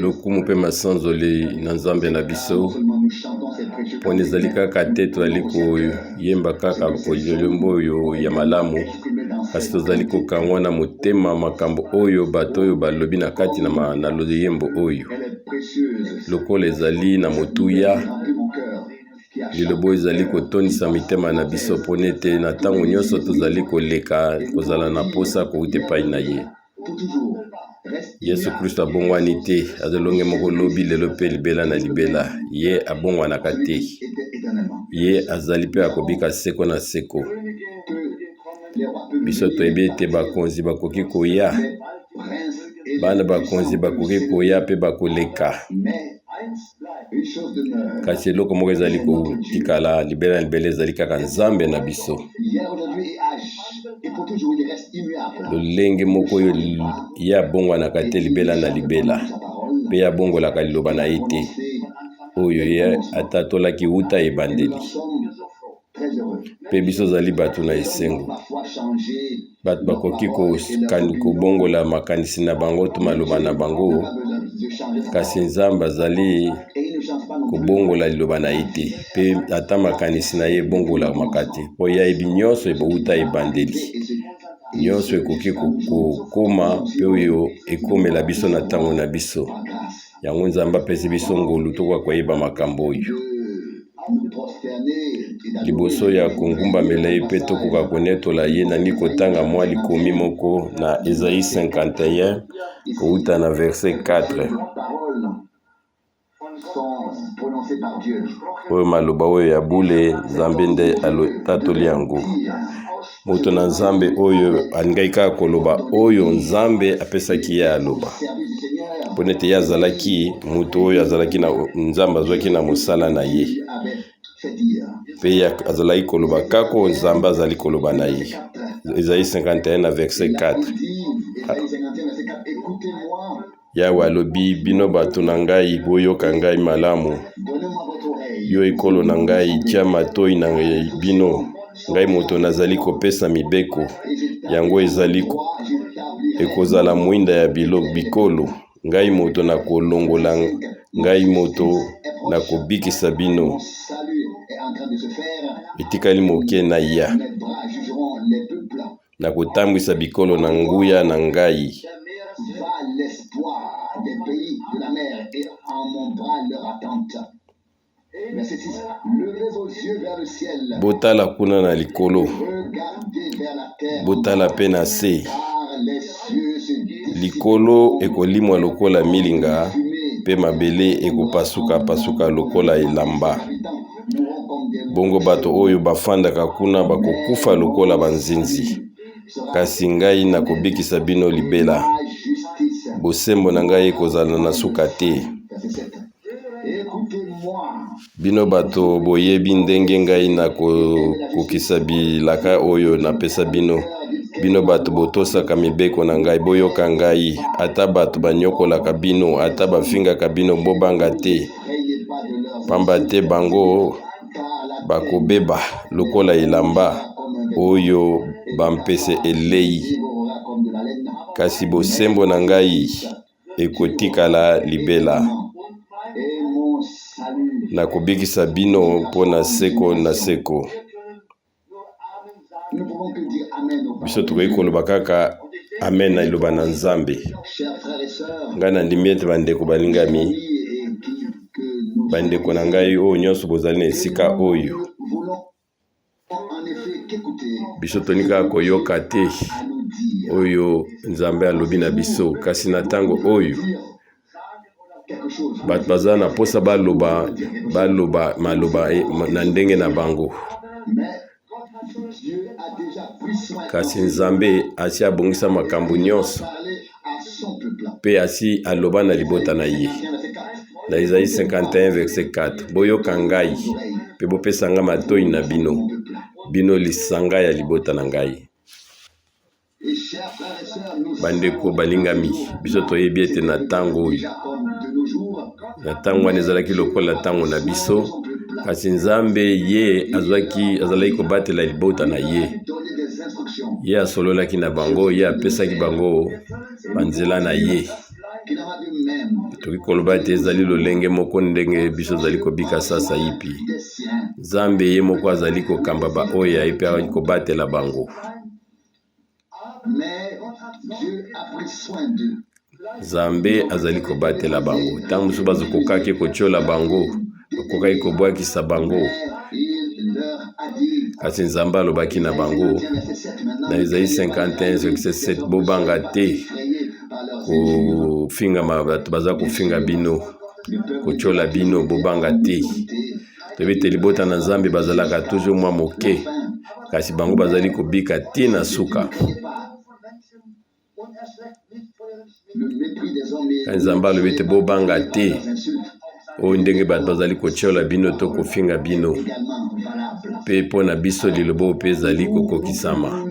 Lokumu mpe masanzoli na Nzambe na biso, mpona ezali kaka te tozali koyemba kaka koyemba oyo ya malamu, kasi tozali kokangwa na motema makambo oyo bato oyo balobi na kati na loyembo oyo, lokola ezali na motuya. Liloba oyo ezali kotondisa mitema na biso mpo ete na ntango nyonso tozali koleka kozala na mposa kouta epai na ye. Yesu Kristo abongwani te, aza elonge moko lobi, lelo mpe libela na libela. Ye abongwanaka te, ye azali mpe akobika seko na seko. Biso toyebi ete bakonzi bakoki koya, bana bakonzi bakoki koya mpe bakoleka, kasi eloko moko ezali kotikala libela na libela, ezali kaka Nzambe na biso. Lolenge moko oyo ye abongwanaka te libela na libela, mpe ye abongolaka liloba na ye te, oyo ye atatolaki wuta ebandeli. Mpe biso ozali bato na esengo. Bato bakoki kobongola makanisi na bango to maloba na bango, kasi Nzambe azali kobongola liloba na ye te, mpe ata makanisi na ye ebongolamaka te, mpo ye ayebi nyonso ebouta ebandeli. Nyonso ekoki kokoma mpe oyo ekomela biso na ntango na biso. Yango Nzambe apesi biso ngolu tokoka koyeba makambo oyo. Liboso ya kongumbamela ye mpe tokoka konetola ye, nalingi kotanga mwa likomi moko na Esaïe 51 kouta na verset 4. Oyo maloba oyo ya bule, Nzambe nde atatoli yango. Moto na Nzambe oyo alingaki kaka koloba oyo Nzambe apesaki ye aloba, mpo nete ye azalaki moto oyo azalaki na Nzambe azwaki na mosala na ye, mpe ye azalaki koloba kaka oyo Nzambe azali koloba na ye. Esaïe 51 na verset 4. Yawe alobi, Bino bato na ngai, boyoka ngai malamu. Yo ekolo na ngai, tia matoi na bino. Ngai moto nazali kopesa mibeko, yango ezali ekozala mwinda ya bilo bikolo. Ngai moto nakolongola, ngai moto nakobikisa bino. Etikali moke naya. Nakotambwisa bikolo na nguya na ngai. Botala kuna na likolo, botala mpe na se. Likolo ekolimwa lokola milinga, mpe mabele ekopasuka-pasuka lokola elamba. Bongo bato oyo bafandaka kuna bakokufa lokola banzinzi, kasi ngai nakobikisa bino libela. Bosembo na ngai ekozala na suka te. Bino bato boyebi ndenge ngai nakokokisa bilaka oyo napesa bino. Bino bato botosaka mibeko na ngai, boyoka ngai. Ata bato banyokolaka bino, ata bafingaka bino, bobanga te. Pamba te bango bakobeba lokola elamba oyo bampese elei, kasi bosembo na ngai ekotikala libela. Nakobikisa bino mpo na seko na seko. Biso tokoki koloba kaka amen na liloba na Nzambe. Ngai nandimi ete bandeko balingami, bandeko na ngai oyo nyonso bozali na esika oyo, biso tolingi kaka koyoka te oyo Nzambe alobi na biso, kasi na ntango oyo bato baza na mposa baloba baloba maloba e, na ndenge na bango, kasi Nzambe asi abongisa makambo nyonso mpe asi aloba na libota na ye. Na Esaïe 51 verset 4, boyoka ngai mpe bopesa ngai matoi na bino, bino lisanga ya libota na ngai. Bandeko balingami, biso toyebi ete na ntango oyo, na ntango wana ezalaki lokola ntango na biso, kasi Nzambe ye azwaki, azalaki kobatela libota na ye. Ye asololaki na bango, ye apesaki bango banzela na ye. Tokoki koloba ete ezali lolenge moko ndenge biso tozali kobika sasaipi. Nzambe ye moko azali kokamba baoyo ya ye mpe azali kobatela bango. Nzambe azali kobatela bango. Ntango mosusu bazokokaki kotyola bango, bakokaki kobwakisa bango, kasi Nzambe alobaki na bango na Ezayi 51 verset 7, bobanga te kofingama, bato baza kofinga bino, kotyola bino, bobanga te. Toyebi ete libota na Nzambe bazalaka toujours mwa moke, kasi bango bazali kobika ti na suka. Nzambe alobi ete bobanga te oyo ndenge bato bazali kotyola bino to kofinga bino, mpe mpo na biso liloba oyo mpe ezali kokokisama.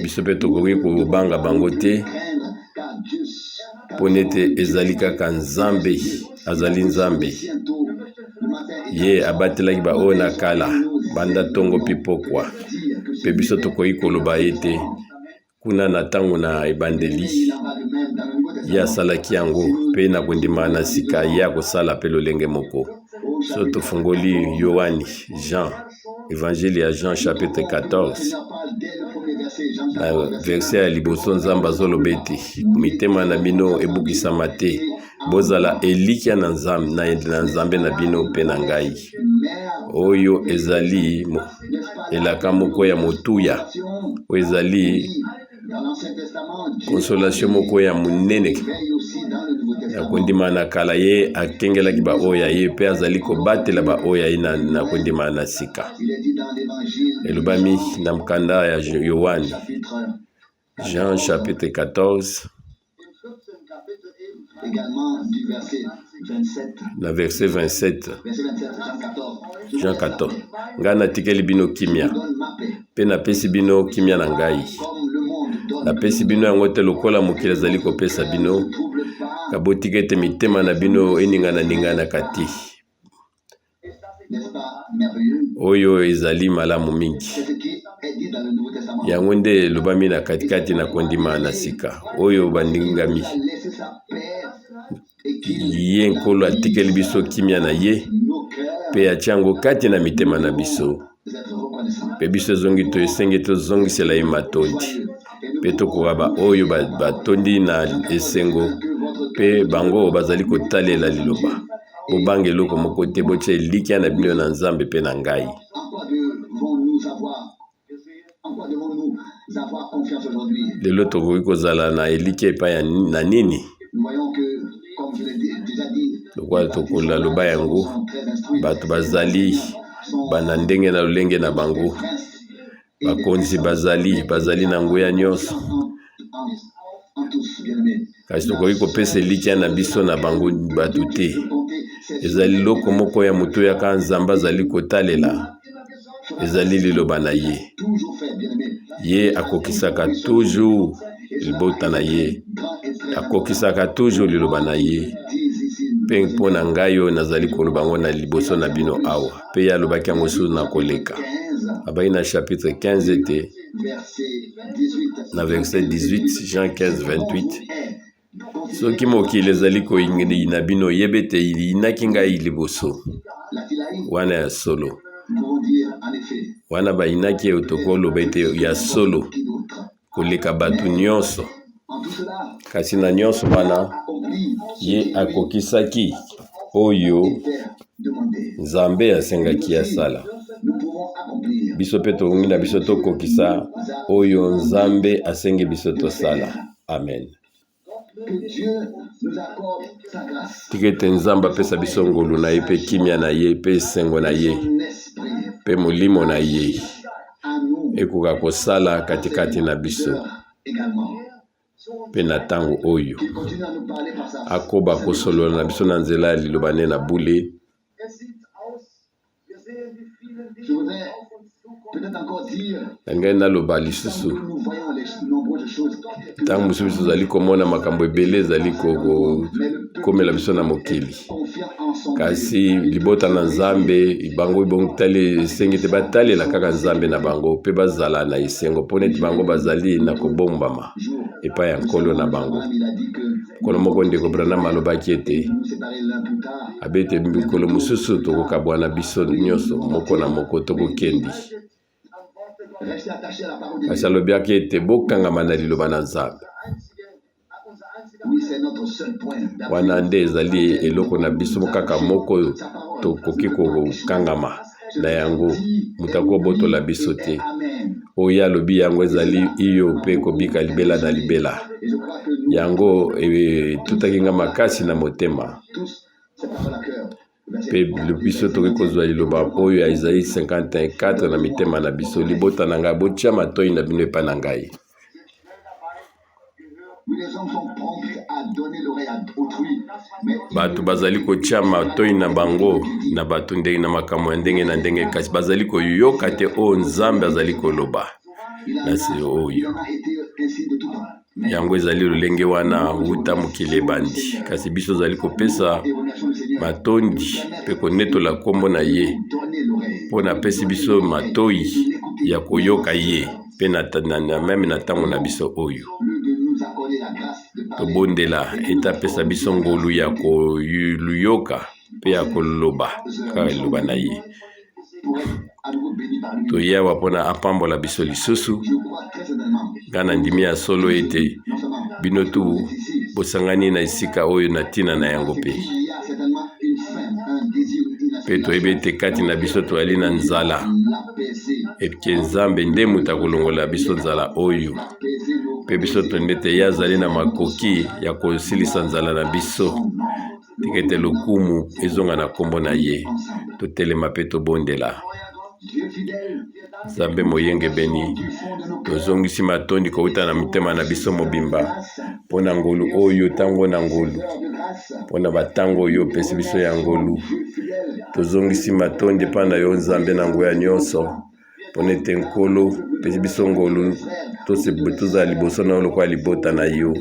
Biso mpe tokoki kobanga bango te, mpo nete ezali kaka Nzambe, azali Nzambe. Ye abatelaki baoyo na kala banda ntongo mpe pokwa, mpe biso tokoki koloba ete kuna na ntango na ebandeli ye asalaki yango, mpe na kondima na sika ye akosala mpe lolenge moko. So tofungoli Yoane, Jean, Evangile ya Jean chapitre 14 na verse ya liboso, Nzambe azoloba ete mitema na bino ebukisama te, bozala elikya na Nzambe na, Nzambe na bino mpe na ngai. Oyo ezali elaka moko ya motuya, oyo ezali consolation moko ya monene na kondima na kala. Ye akengelaki baoyo ya ye mpe azali kobatela baoyo ya ye na, na kondima na sika. Elobami na mokanda ya Yoane, Jean chapitre 14 na verset 27, Jean 14, ngai natikeli bino kimia mpe napesi bino kimia na ngai, napesi bino yango te lokola mokili azali kopesa bino. Kabotika ete mitema na bino eningana-ninganaka te. Oyo ezali malamu mingi. Yango nde elobami na katikati na kondima na sika oyo bandingami. Ye Nkolo atikeli biso kimia na ye mpe atia yango kati na mitema na biso, mpe biso ezongi to esenge tozongisela ye matondi mpe tokoka baoyo batondi na esengo mpe bango bazali kotalela liloba. Bobanga eloko moko te, botia elikya na bino na Nzambe mpe na ngai. Lelo tokoki kozala na elikya epai na nini? Lokola tokola loba yango, bato bazali bana ndenge na lolenge na bango, bakonzi bazali bazali na nguya nyonso, kasi tokoki kopesa elikya na biso na bango bato te. Ezali eloko moko ya motuya kaka Nzambe azali kotalela, ezali liloba na ye. Ye akokisaka toujours libota na ye, akokisaka toujours liloba na ye. Mpe mpo na ngai oyo nazali koloba yango na liboso na bino awa, mpe ye alobaki yango susu na koleka, abaki na chapitre 15 ete na verset 18, Jean 15 28, soki mokili ezali koyina bino, yeba ete eyinaki ngai liboso. Wana ya solo, wana bayinaki ye, tokoloba ete ya solo koleka bato nyonso. Kasi na nyonso wana, ye akokisaki oyo Nzambe asengaki asala. Biso mpe tokongi na biso tokokisa oyo Nzambe asengi biso tosala. Amen. Tika ete Nzambe apesa biso ngolu na ye mpe kimia na ye mpe esengo na ye mpe molimo na ye ekoka kosala katikati na biso mpe na ntango oyo akoba kosolola na biso na nzela ya liloba ne na bule. Nalingaki naloba lisusu, ntango mosusu biso tozali komona makambo ebele ezali kokomela biso na mokili, kasi libota na Nzambe bango ebongitali esengi te batalela kaka Nzambe na bango mpe bazala na esengo mpo neti bango bazali na kobombama epai ya Nkolo na bango. Mokolo moko ndeko Branham alobaki ete abete mikolo mosusu tokokabwana biso nyonso moko na moko tokokendi. Kasi alobiaki ete bokangama na liloba na Nzambe. Wana nde ezali eloko na biso kaka moko tokoki kokangama na yango, moto akobotola biso te. Oyo ye alobi yango ezali iyo mpe kobika libela na libela. Yango etutaki nga makasi na motema. Mpe biso tokoki kozwa liloba oyo ya Esaïe 51:4 na mitema na biso. Libota na ngai, botia matoi na bino epai na ngai. Bato bazali kotia matoi na bango na bato ndenge na makambo ya ndenge na ndenge, kasi bazali koyoka te oyo Nzambe azali koloba na se oyo. Yango ezali lolenge wana wuta mokili ebandi, kasi biso ozali kopesa matondi mpe konetola nkombo na ye mpo na apesi biso matoi ya koyoka ye mpe na, na, na, meme na ntango na biso oyo. Tobondela ete apesa biso ngolu ya koyoka mpe ya koloba kaka liloba na ye. Toye awa mpo na apambola biso lisusu. Ngai nandimi ya solo ete bino tu bosangani na esika oyo na ntina na yango mpe mpe toyebi ete kati na biso toyali na nzala eke Nzambe nde moto akolongola biso nzala oyo mpe biso toyebi ete ye azali na makoki ya kosilisa nzala na biso. Tika ete lokumu ezonga na nkombo na ye. Totelema mpe tobondela. Nzambe moyengebeni, tozongisi matondi kouta na mitema na biso mobimba mpo na ngolu oyo, ntango na ngolu, mpo na batango oyo opesi biso ya ngolu. Tozongisi matondi epai na yo Nzambe na nguya nyonso. Pona ete Nkolo pesi biso ngolu tozala liboso na yo lokola libota na yo,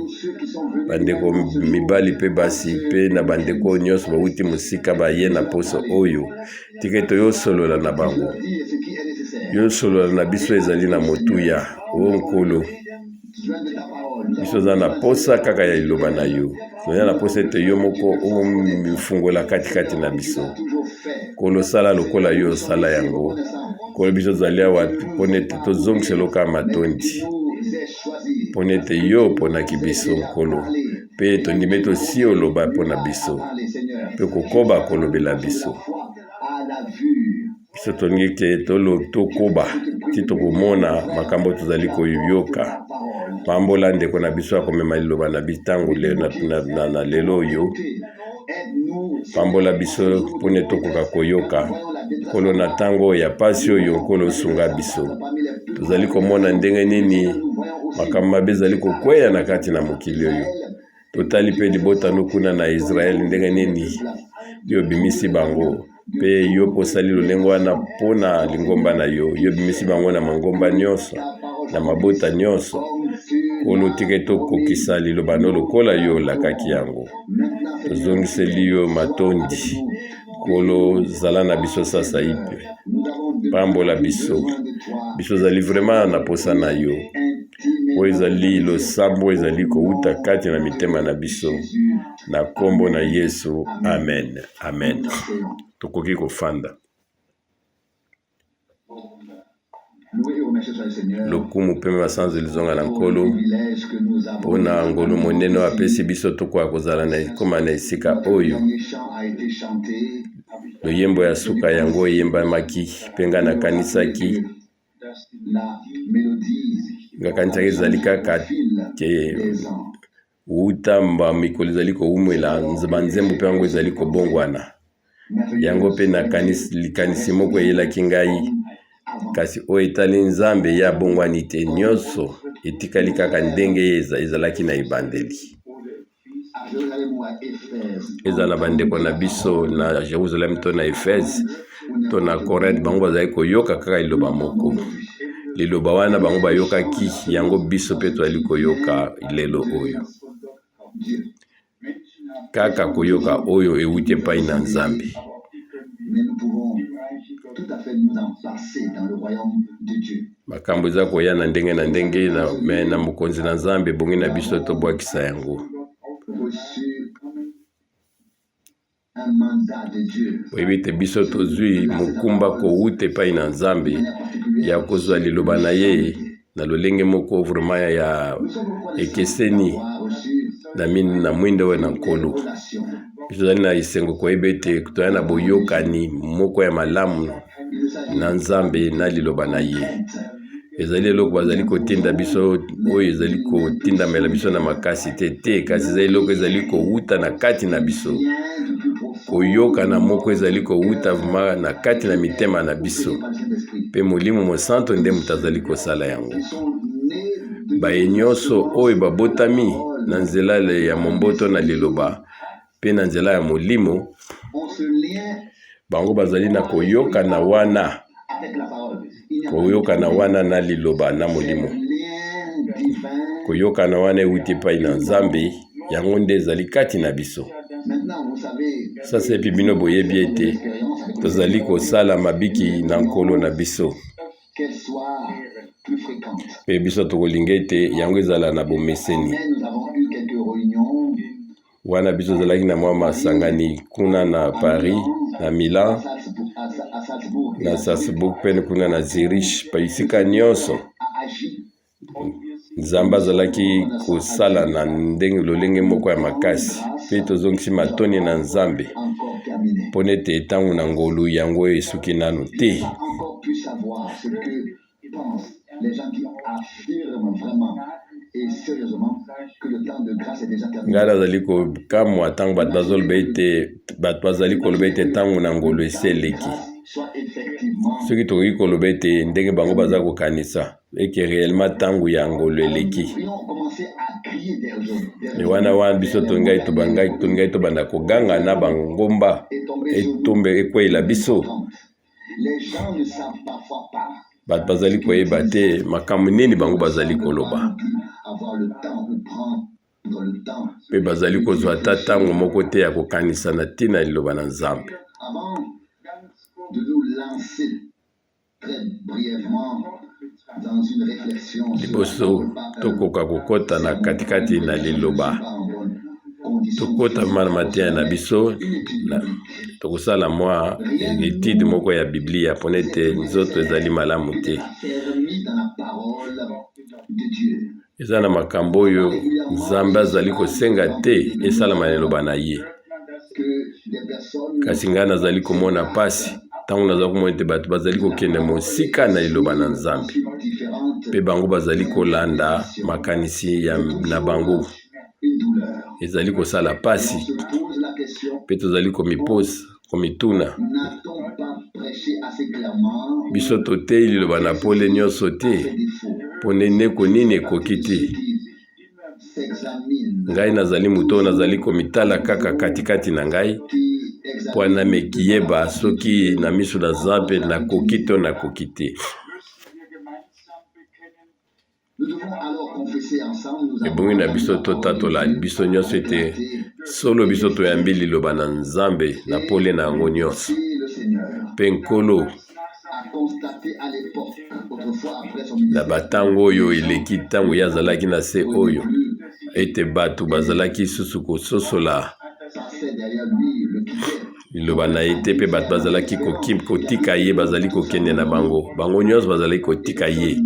bandeko mibali mpe basi mpe na bandeko nyonso bawuti mosika baye na poso oyo. Tika ete yo osolola na bango, yo osolola na biso ezali na motuya. O Nkolo, biso oza na posa kaka ya liloba na yo, toza na posa ete yo moko omifungola katikati na biso. Nkolo, sala lokola yo osala yango. Nkolo, biso tozali awa mpo ete tozongisa eloko ya matondi mpo ete yo oponaki biso, Nkolo, mpe tondimi ete osi oloba mpo na biso mpe kokoba kolobela biso. Biso tolingi ke tokoba ti tokomona makambo tozali koyoka. Pambola ndeko na biso akomema liloba na bitango na, na, na, na lelo oyo. Pambola biso mpo ne tokoka koyoka. Nkolo, na ntango ya pasi oyo, Nkolo, sunga biso. Tozali komona ndenge nini makambo mabe ezali kokweya na kati na mokili oyo. Totali mpe libota no kuna na Israel ndenge nini yo obimisi bango mpe yo mpe osali lolenge wana mpo na lingomba na yo. Yo obimisi bango na mangomba nyonso, na mabota nyonso. Nkolo, tika ete okokisa liloba no lokola yo olakaki yango. Tozongiseli yo matondi. Nkolo, zala na biso sasaipi. Pambola biso. Biso ozali vraiment na posa na yo. Oyo ezali losambo ezali kowuta kati na mitema na biso. Na nkombo na Yesu, amen. Amen. Tokoki kofanda. Lokumu mpe masanzo lizonga na Nkolo mpo na ngolu monene oyo apesi biso tokoka kozala na ekoma na esika oyo. Loyembo ya suka yango eyembamaki mpe ngai nakanisaki nakanisaki ezali kaka te wuta mba mikolo ezali kowumela banzembo mpe yango ezali kobongwana. Yango mpe nakanisi likanisi moko eyelaki ngai, kasi oyo etali Nzambe ye abongwani te, nyonso etikali kaka ndenge ye ezalaki na ebandeli. Ezala na bandeko na biso na Jerusalem to na Efese to na Corinthe, bango bazali koyoka kaka liloba moko. Liloba wana bango bayokaki yango, biso mpe tozali koyoka lelo oyo. Kaka koyoka oyo ewuti epai na Nzambe. Makambo eza koya na ndenge na ndenge na, me na mokonzi na Nzambe ebongi na biso tobwakisa yango. Oyebi ete biso tozwi mokumba kowuta epai na Nzambe ya kozwa liloba na ye na lolenge moko vraiment ya ekeseni na, na mwinda oyo na Nkolo. Biso tozali na esengo koyeba ete tozali na boyokani moko ya malamu na Nzambe na liloba na ye. Ezali eloko bazali kotinda biso oyo ezali kotindamela biso na makasi te te, kasi ezali eloko ezali kowuta na kati na biso. Koyokana moko ezali kowuta vraiment na kati na mitema na biso, mpe Molimo Mosanto nde moto azali kosala yango. Baye nyonso oyo babotami na nzela ya momboto na liloba mpe na nzela ya Molimo, bango bazali na koyokana wana, koyokana wana na liloba na Molimo. Koyokana wana ewuti epai na Nzambe, yango nde ezali kati na biso. Sasa epi bino boyebi ete tozali kosala mabiki na Nkolo na biso. Mpe biso tokolinga ete yango ezala na bomeseni. Wana biso tozalaki na mwa masangani kuna na Paris, na Milan, na Salzbourg mpe kuna na Zurich, pa esika nyonso Nzambe azalaki kosala na ndenge lolenge moko ya makasi, mpe tozongisi matondi na Nzambe mpo nete ntango na ngolu yango esuki nanu te. Ngai nazali kokamwa ntango bato bazoloba ete bato bazali koloba ete ntango na ngolu esi eleki. Soki tokoki koloba ete ndenge bango baza kokanisa eke réellement ntango ya ngolu eleki, e wana wana biso tolingaki tobangaki tolingaki tobanda koganga na bangomba etombe ekweyela biso. Bato bazali koyeba te makambo nini bango bazali koloba, mpe bazali kozwa ata ntango moko te ya kokanisa na ntina ya liloba na Nzambe. Liboso tokoka kokota na katikati na liloba, tokota na mateya na biso, tokosala mwa etude moko ya Biblia mpo ete nzoto ezali malamu te. Eza na makambo oyo Nzambe azali kosenga te esalama na liloba na ye. Kasi ngai nazali komona mpasi ntango nazali komona ete bato bazali kokende mosika na liloba na Nzambe mpe bango bazali kolanda makanisi ya, na bango. Ezali kosala mpasi mpe tozali komiposa komituna biso toteyi liloba na pole nyonso te mpo ndeko nini ekoki te ngai nazali moto oyo nazali komitala kaka katikati na ngai mpo nameki yeba soki na miso na Nzambe nakoki to nakoki te. Ebongi na biso totatola biso nyonso ete solo biso toyambi liloba na Nzambe na pole na yango nyonso. Mpe Nkolo na batango oyo eleki ntango ye azalaki na se oyo ete bato bazalaki susu kososola liloba na ye te mpe bato bazalaki kotika ye bazali kokende na bango bango nyonso bazalaki kotika ye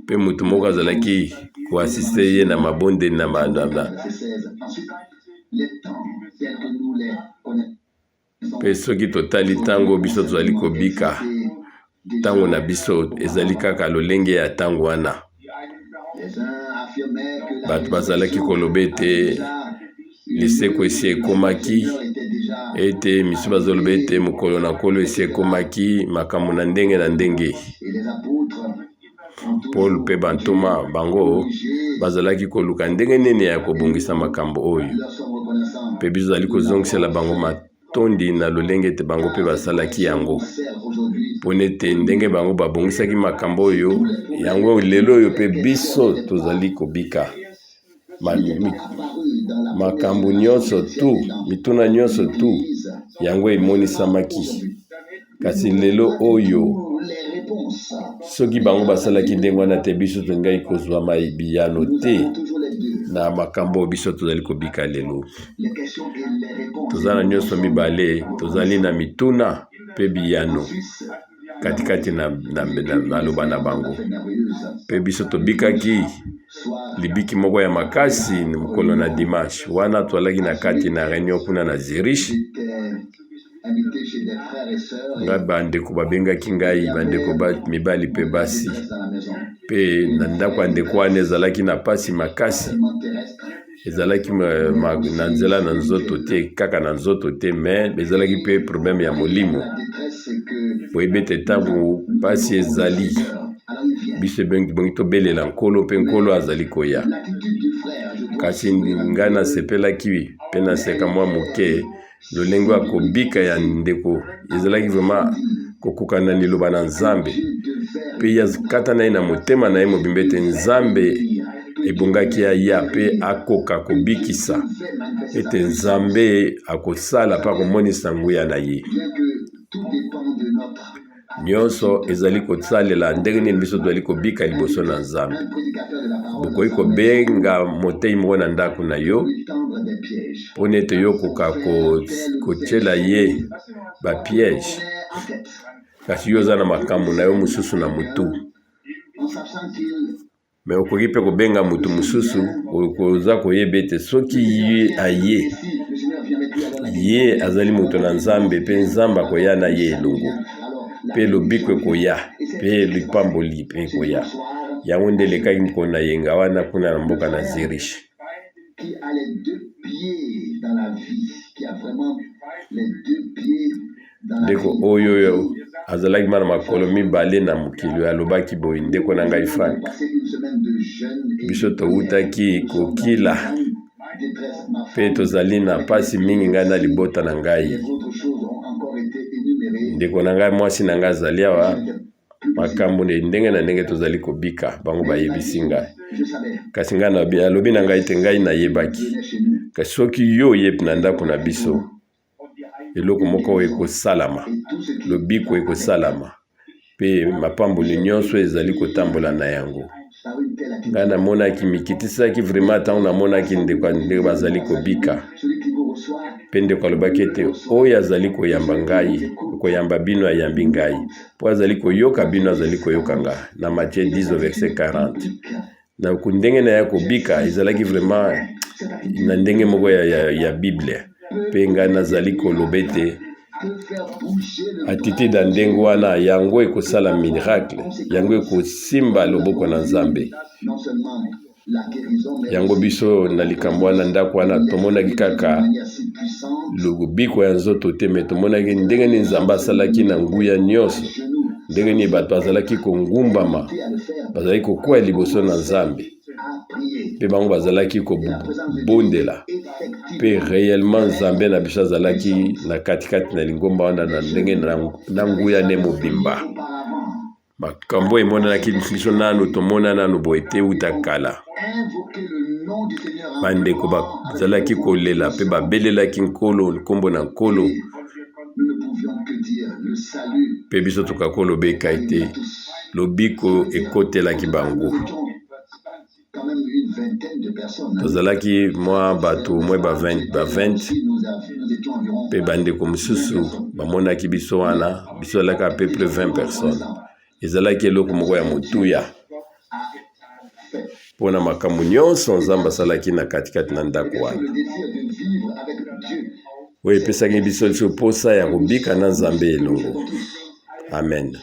mpe moto moko azalaki koasiste ye na mabondeli na, na, na Mpe soki totali ntango biso tozali kobika, ntango na biso ezali kaka lolenge ya ntango wana. Bato bazalaki koloba ete liseko esi ekomaki, ete misusu bazoloba ete mokolo na Nkolo esi ekomaki, makambo na ndenge na ndenge. Paul mpe bantoma bango bazalaki koluka ndenge nini ya kobongisa makambo oyo, mpe biso tozali kozongisela bango matondi na lolenge ete bango mpe basalaki yango, mpo ete ndenge bango babongisaki makambo oyo, yango lelo oyo mpe biso tozali kobika. Makambo nyonso tu, mituna nyonso tu, yango emonisamaki. Kasi lelo oyo, soki bango basalaki ndenge wana te, biso tolingaki kozwa biyano te. Na makambo oyo biso tozali kobika lelo, toza na nyonso mibale, tozali na mituna mpe biyano katikati na, na, na maloba na bango. Mpe biso tobikaki libiki moko ya makasi mokolo na dimanche wana, tozalaki na kati na reunion kuna na Zurich. Ngai bandeko babengaki ngai, bandeko ba, mibali mpe basi, mpe na ndako ya ndeko wana ezalaki na mpasi makasi, ezalaki na nzela na nzoto te, kaka na nzoto te, me ezalaki mpe probleme ya molimo. Boyebi ete ntango mpasi ezali, biso ebongi tobelela Nkolo, mpe Nkolo azali koya. Kasi ngai nasepelaki mpe naseka mwa moke lolenge ya kobika ya ndeko ezalaki vraiment kokokana na liloba na Nzambe, mpe ye akata na ye na motema na ye mobimba ete Nzambe ebongaki aya mpe akoka kobikisa, ete Nzambe akosala mpe akomonisa nguya na ye. Nyonso ezali kosalela ndenge nini biso tozali kobika liboso na Nzambe. Bokoki kobenga motei moko na ndako na yo mpo na ete yo okoka kotyela ye bapiège, kasi yo oza na makambo na yo mosusu na motu. Me okoki mpe kobenga moto mosusu, oza koyeba ete soki ye aye, ye azali moto na Nzambe mpe Nzambe akoya na ye elongo, mpe lobiko ekoya mpe lipamboli mpe ekoya. Yango nde elekaki mokolo na yenga wana kuna na mboka na Zurich. Ndeko oyo oyo azalaki ma na makolo mibale na mokili alobaki boye, ndeko na ngai Frank, biso towutaki kokila mpe tozali na mpasi mingi, ngai na libota na ngai. Ndeko na ngai mwasi na ngai azali awa, makambo ndenge na ndenge tozali kobika, bango bayebisi ngai. Kasi ngai alobi na ngai ete ngai nayebaki, kasi soki yo oye na ndako na biso, eloko moko ekosalama, lobiko ekosalama, mpe mapamboli nyonso ezali kotambola na yango. Ngai namonaki mikitisaki vraiment ntango namonaki ndeko ndenge bazali kobika, mpe ndeko alobaki ete oyo azali koyamba ngai, koyamba bino ayambi ngai, mpo azali koyoka bino azali koyoka ngai, na Matthieu 10 verset 40. Na ndenge na ya kobika ezalaki vraiment na ndenge moko ya, ya, ya Biblia, mpe ngai nazali koloba ete attitude ya ndenge wana yango ekosala miracle, yango ekosimba loboko na Nzambe. Yango biso na likambo wana ndako wana tomonaki kaka lobiko ya nzoto te, me tomonaki ndenge nini Nzambe asalaki na nguya nyonso, ndenge nini bato bazalaki kongumbama, bazalaki kokwea liboso na Nzambe, mpe bango bazalaki kobondela, mpe réellement Nzambe na biso azalaki na katikati na lingomba wana na ndenge na nguya ne mobimba. Makambo emonanaki biso nanu tomona nanu boye te uta kala. Bandeko bazalaki kolela mpe babelelaki Nkolo, nkombo na Nkolo, mpe biso tokoka koloba ete lobiko ekotelaki bango. Tozalaki mwa bato mwa ba 20 ba 20 mpe bandeko mosusu bamonaki biso wana, biso ezalaki à peu près 20 personnes. Ezalaki eloko moko ya motuya mpo na makambo nyonso Nzambe asalaki na katikati na ndako wana, oyo epesaki biso lisusu mposa ya kobika na Nzambe elongo. Amen.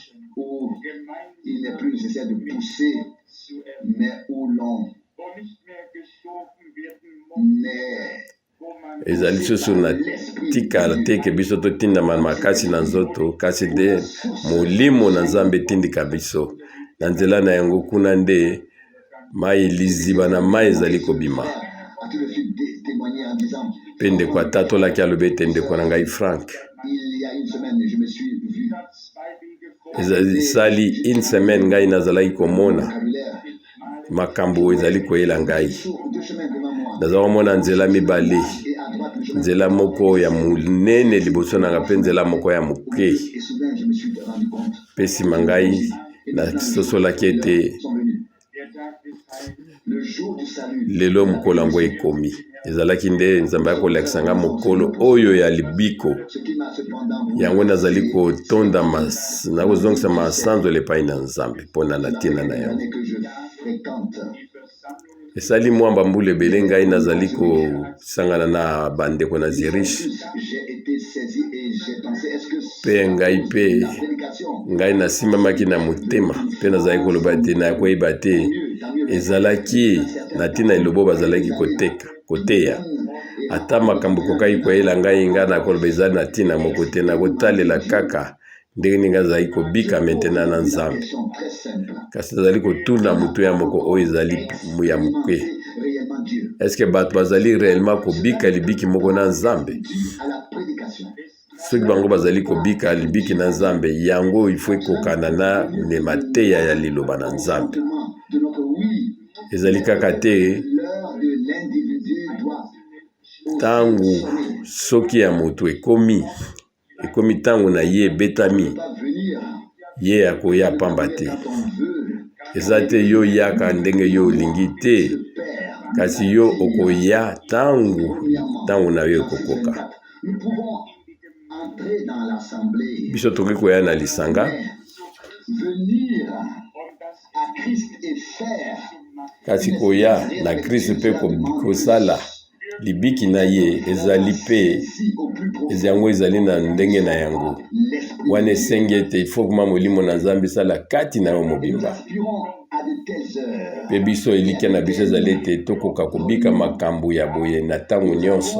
Ezali lisusu na tikala te ke biso totindama makasi na nzoto, kasi nde Molimo na Nzambe etindika biso na nzela na yango. Kuna nde mai, liziba na mai ezali kobima. Mpe ndeko atatolaki, alobi ete ndeko na ngai Frank, ezali une semaine ngai nazalaki komona makambo ezali koyela ngai. Nazali komona nzela mibale, nzela moko ya monene liboso na ngai mpe nzela moko ya moke. Mpe nsima ngai nasosolaki ete Lelo mokolo yango ekomi. Ezalaki nde Nzambe akolakisa nga mokolo oyo ya libiko. Yango nazali kotonda nakozongisa masanzoli epai na Nzambe mpo na na ntina na yango. Esali mwa bambula ebele ngai nazali kosangana na bandeko na Zurich mpe ngai mpe ngai nasimbamaki na motema mpe nazalaki koloba ete nakoyeba te ezalaki na ntina elobo bazalaki koteka koteya ata makambo ekokaki koyela ngai ngai nakoloba eza na ntina moko te nakotalela kaka ndenge nini ngai azalaki kobika maintenant na Nzambe. Kasi nazali kotuna motuya moko oyo ezali ya moke. Est-ce que bato bazali réellement kobika libiki moko na Nzambe? Soki bango bazali kobika libiki na Nzambe, yango il faut ekokana na mateya ya liloba na Nzambe. Ezali kaka te ntango soki ya moto ekomi Ekomi ntango na ye ebetami, ye akoya pamba te. Eza te yo yaka ndenge yo olingi te, kasi yo okoya ntango ntango na yo ekokoka. Biso tokoki koya na lisanga kasi koya na Kristo mpe kosala Libiki na ye ezali mpe yango ezali na ndenge na yango. Wana esengi ete il faut vraiment molimo na Nzambe esala kati na yo mobimba. Mpe biso elikya na biso ezali ete tokoka kobika makambo ya boye na ntango nyonso.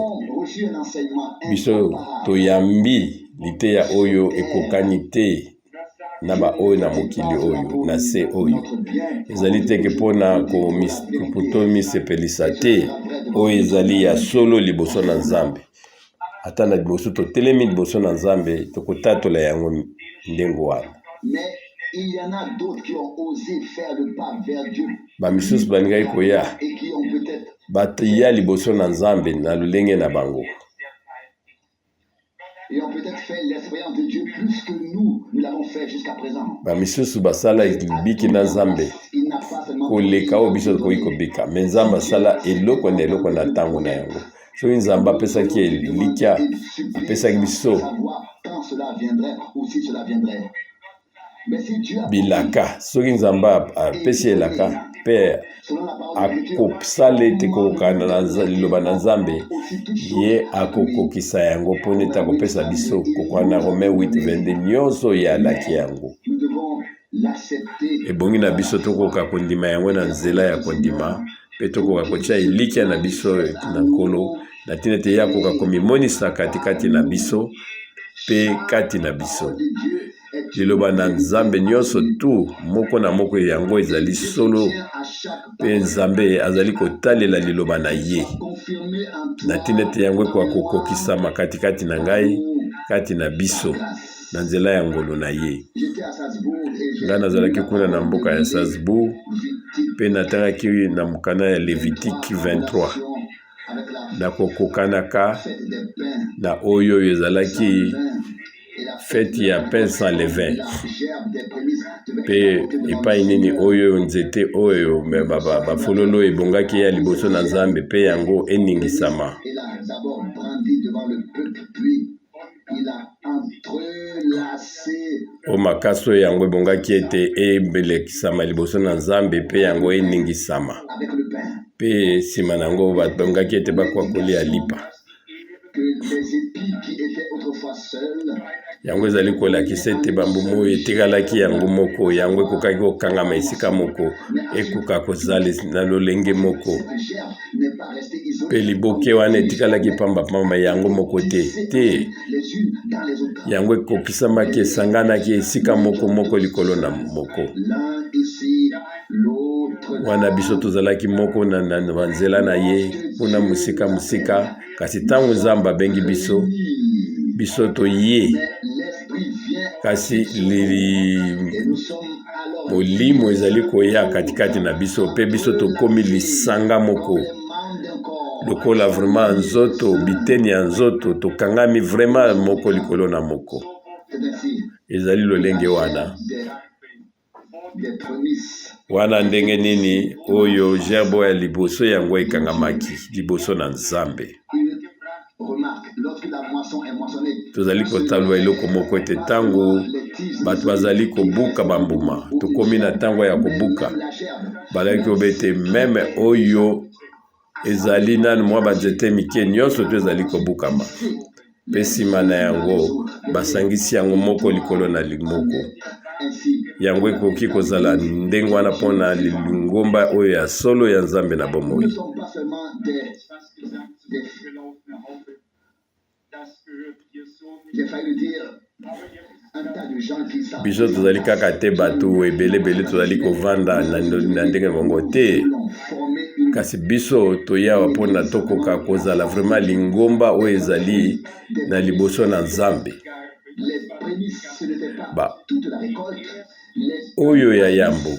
Biso toyambi liteya oyo ekokani te na baoyo na mokili oyo na se oyo ezali teke mpo na tomisepelisa te oyo ezali ya solo liboso na nzambe ata na liboso totelemi liboso na nzambe tokotatola yango ndenge wana bamisusu balingaki koya baya liboso na nzambe na lolenge na bango Et ont peut-être fait l'expérience de Dieu plus que nous, nous l'avons fait jusqu'à présent. Bamisusu basala libiki na Nzambe koleka oyo biso tokoki kobika, me Nzambe asala eloko na eloko na ntango na yango. Soki Nzambe apesaki elikya, apesaki biso bilaka soki nzambe apesi elaka mpe akosala ete kokokana na liloba na nzambe ye akokokisa yango mpo nete akopesa biso kokokana na romain 8 22 nyonso ye alaki yango ebongi na biso tokoka kondima yango na nzela ya kondima mpe tokoka kotya elikya na biso na nkolo na ntina ete ye akoka komimonisa katikati na biso mpe kati na biso Liloba na Nzambe nyonso tu moko na moko yango ezali solo, mpe Nzambe azali kotalela liloba na ye na ntina ete yango ekoka kokokisama katikati na ngai, kati na biso, na nzela ya ngolu na ye. Ngai nazalaki kuna na mboka ya Salzbourg mpe natangaki na mokanda ya Levitike 23 na kokokanaka na oyo oyo ezalaki feti ya pain sans levain mpe epai nini oyo nzete oyo bafololo ebongaki ya liboso na Nzambe mpe yango eningisama. O makasi oyo yango ebongaki ete ebelekisama liboso na Nzambe mpe yango eningisama mpe nsima na yango babongaki ete bakoka kolia lipa. Yango ezali kolakisa ete bambuma oyo etikalaki yango moko, yango ekokaki kokangama esika moko, ekoka kozala na lolenge moko. Mpe liboke wana etikalaki pambapamba yango moko te. Te, yango ekokisamaki, esanganaki esika moko moko likolo na moko. Wana biso tozalaki moko na, na, na banzela na ye kuna mosika mosika, kasi ntango Nzambe abengi biso, biso toye, kasi li, molimo ezali koya katikati na biso mpe biso tokomi lisanga moko lokola vraiment nzoto biteni ya nzoto tokangami vraiment moko likolo na moko ezali lolenge wana. Wana ndenge nini oyo gerbe oyo ya liboso yango ekangamaki liboso na Nzambe. Tozali kotalwa eloko moko ete ntango bato bazali kobuka bambuma, tokomi na ntango ya kobuka, balaki koba ete meme oyo ezali nanu mwa banzete mike nyonso to ezali kobukama mpe nsima na yango basangisi yango moko likolo na moko. Yango ekoki kozala ndenge wana mpo na lingomba oyo ya solo ya Nzambe na bomoi. Biso tozali kaka te bato ebele ebele tozali kovanda na ndenge bango te, kasi biso toyawa mpona tokoka kozala vraiment lingomba oyo ezali na liboso na Nzambe. Ba oyo ya yambo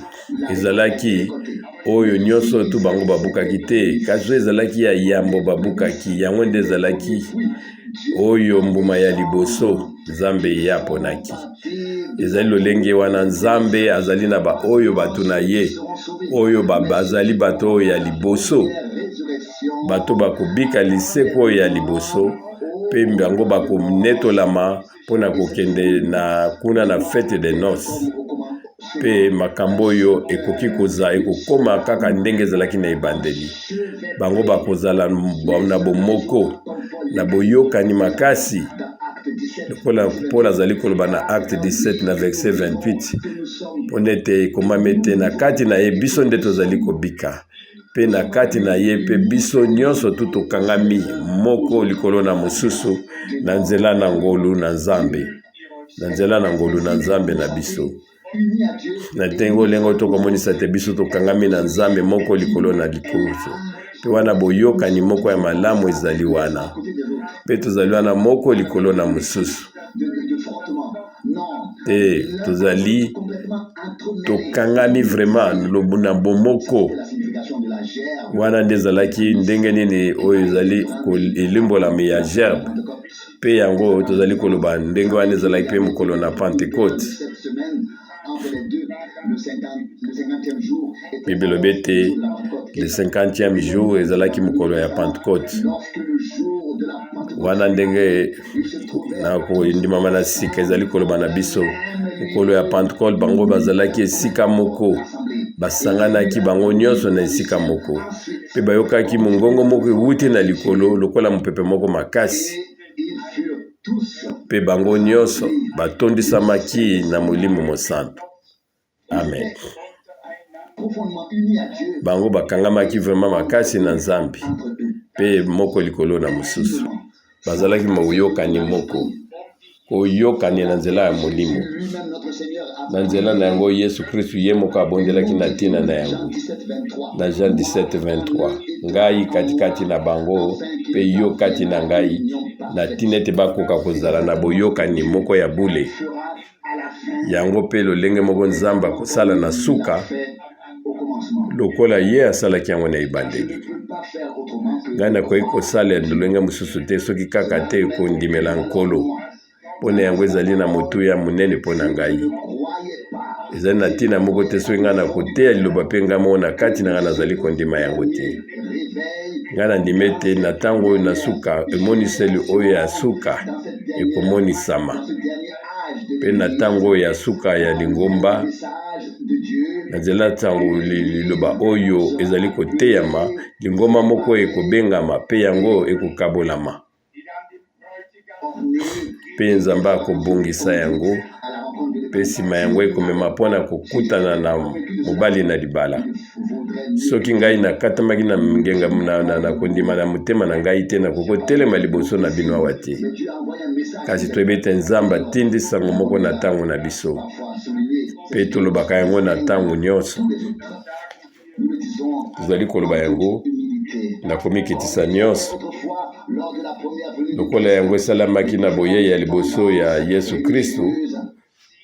ezalaki oyo nyonso tu bango babukaki te, kasi oyo ezalaki ya yambo babukaki yango nde ezalaki oyo mbuma ya liboso Nzambe ye aponaki. Ezali lolenge wana Nzambe azali na baoyo bato na ye oyo bazali bato oyo ya liboso, bato bakobika liseko oyo ya liboso, mpe bango bakonetolama mpo na kokende na kuna na fete de noces. Mpe makambo oyo ekoki koza ekokoma kaka ndenge ezalaki na ebandeli. Bango bakozala na bomoko, na boyokani makasi, lokola Paul azali koloba na Acte 17 na verset 28, mpo ete ekomami ete na kati na ye biso nde tozali kobika, mpe na kati na ye mpe biso nyonso tu tokangami moko likolo na mosusu na nzela na ngolu na Nzambe, na nzela na ngolu na Nzambe na biso. Na ntengo olengo tokomonisa te biso tokangami na Nzambe moko likolo na likusu, mpe wana boyokani moko ya malamu ezali wana, mpe tozali wana moko likolo na mosusu te, tozali tokangami vraiment na bomoko wana. Nde ezalaki ndenge nini oyo ezali elimbolami ya gerbe, mpe yango tozali koloba ndenge wana ezalaki mpe mokolo na Pantekote. Bible elobi ete le 50e jour ezalaki mokolo ya Pantekote. Wana ndenge na kondimama na sika ezali koloba na biso, mokolo ya Pantekote bango bazalaki esika moko, basanganaki bango nyonso na esika moko, mpe bayokaki mongongo moko ewuti na likolo lokola mopepe moko makasi, mpe bango nyonso batondisamaki na Molimo Mosantu. Amen. Bango bakangamaki vraiment makasi na Nzambe, mpe moko likolo na mosusu bazalaki moyokani moko, koyokani na nzela ya Molimo. Na nzela na yango Yesu Kristu ye moko abondelaki na ntina na yango na Jean 17:23, ngai katikati na bango mpe yo kati na ngai, na ntina ete bakoka kozala na boyokani moko ya bule. Yango mpe lolenge moko Nzambe akosala na suka lokola ye asalaki yango na ebandeli. Ngai nakoki kosala lolenge mosusu te soki kaka te kondimela Nkolo. Mpo na yango ezali na motuya monene mpo na ngai. Ezali na ntina moko te soki ngai nakoteya liloba mpe ngai moko na kati na ngai nazali kondima yango te. Ngai nandimi ete na ntango oyo na suka, emoniseli oyo ya suka ekomonisama. Mpe na ntango oyo ya suka ya lingomba, na nzela ntango liloba oyo ezali koteyama, lingomba moko ekobengama mpe yango ekokabolama, mpe Nzambe akobongisa yango, mpe nsima yango ekomema mpo na kokutana na mobali na libala. Soki ngai nakatamaki na ngenga na, na, na kondima na motema na ngai te, nakoki kotelema liboso na bino awa te. Kasi toyebi ete Nzambe atindi sango moko na ntango na biso, mpe tolobaka yango na ntango nyonso. Tozali koloba yango na komikitisa nyonso, lokola yango esalamaki na boyei ya liboso ya Yesu Kristu.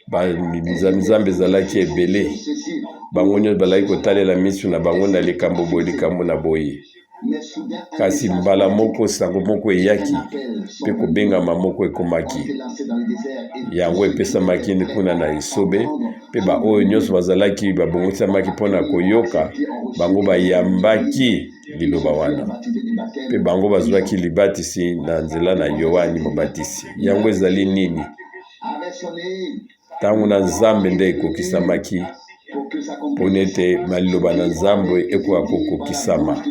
Banzambe ezalaki ebele, bango nyonso bazalaki kotalela miso na bango na likambo boye, likambo na boye. Kasi mbala moko sango moko eyaki, mpe kobengama moko ekomaki. Yango epesamaki kuna na esobe, mpe baoyo nyonso bazalaki babongisamaki mpo na koyoka, bango bayambaki liloba wana, mpe bango bazwaki libatisi na nzela na Yoane Mobatisi. Yango ezali nini? Ntango na Nzambe nde ekokisamaki mpo ete maloba na Nzambe ekoka kokokisama,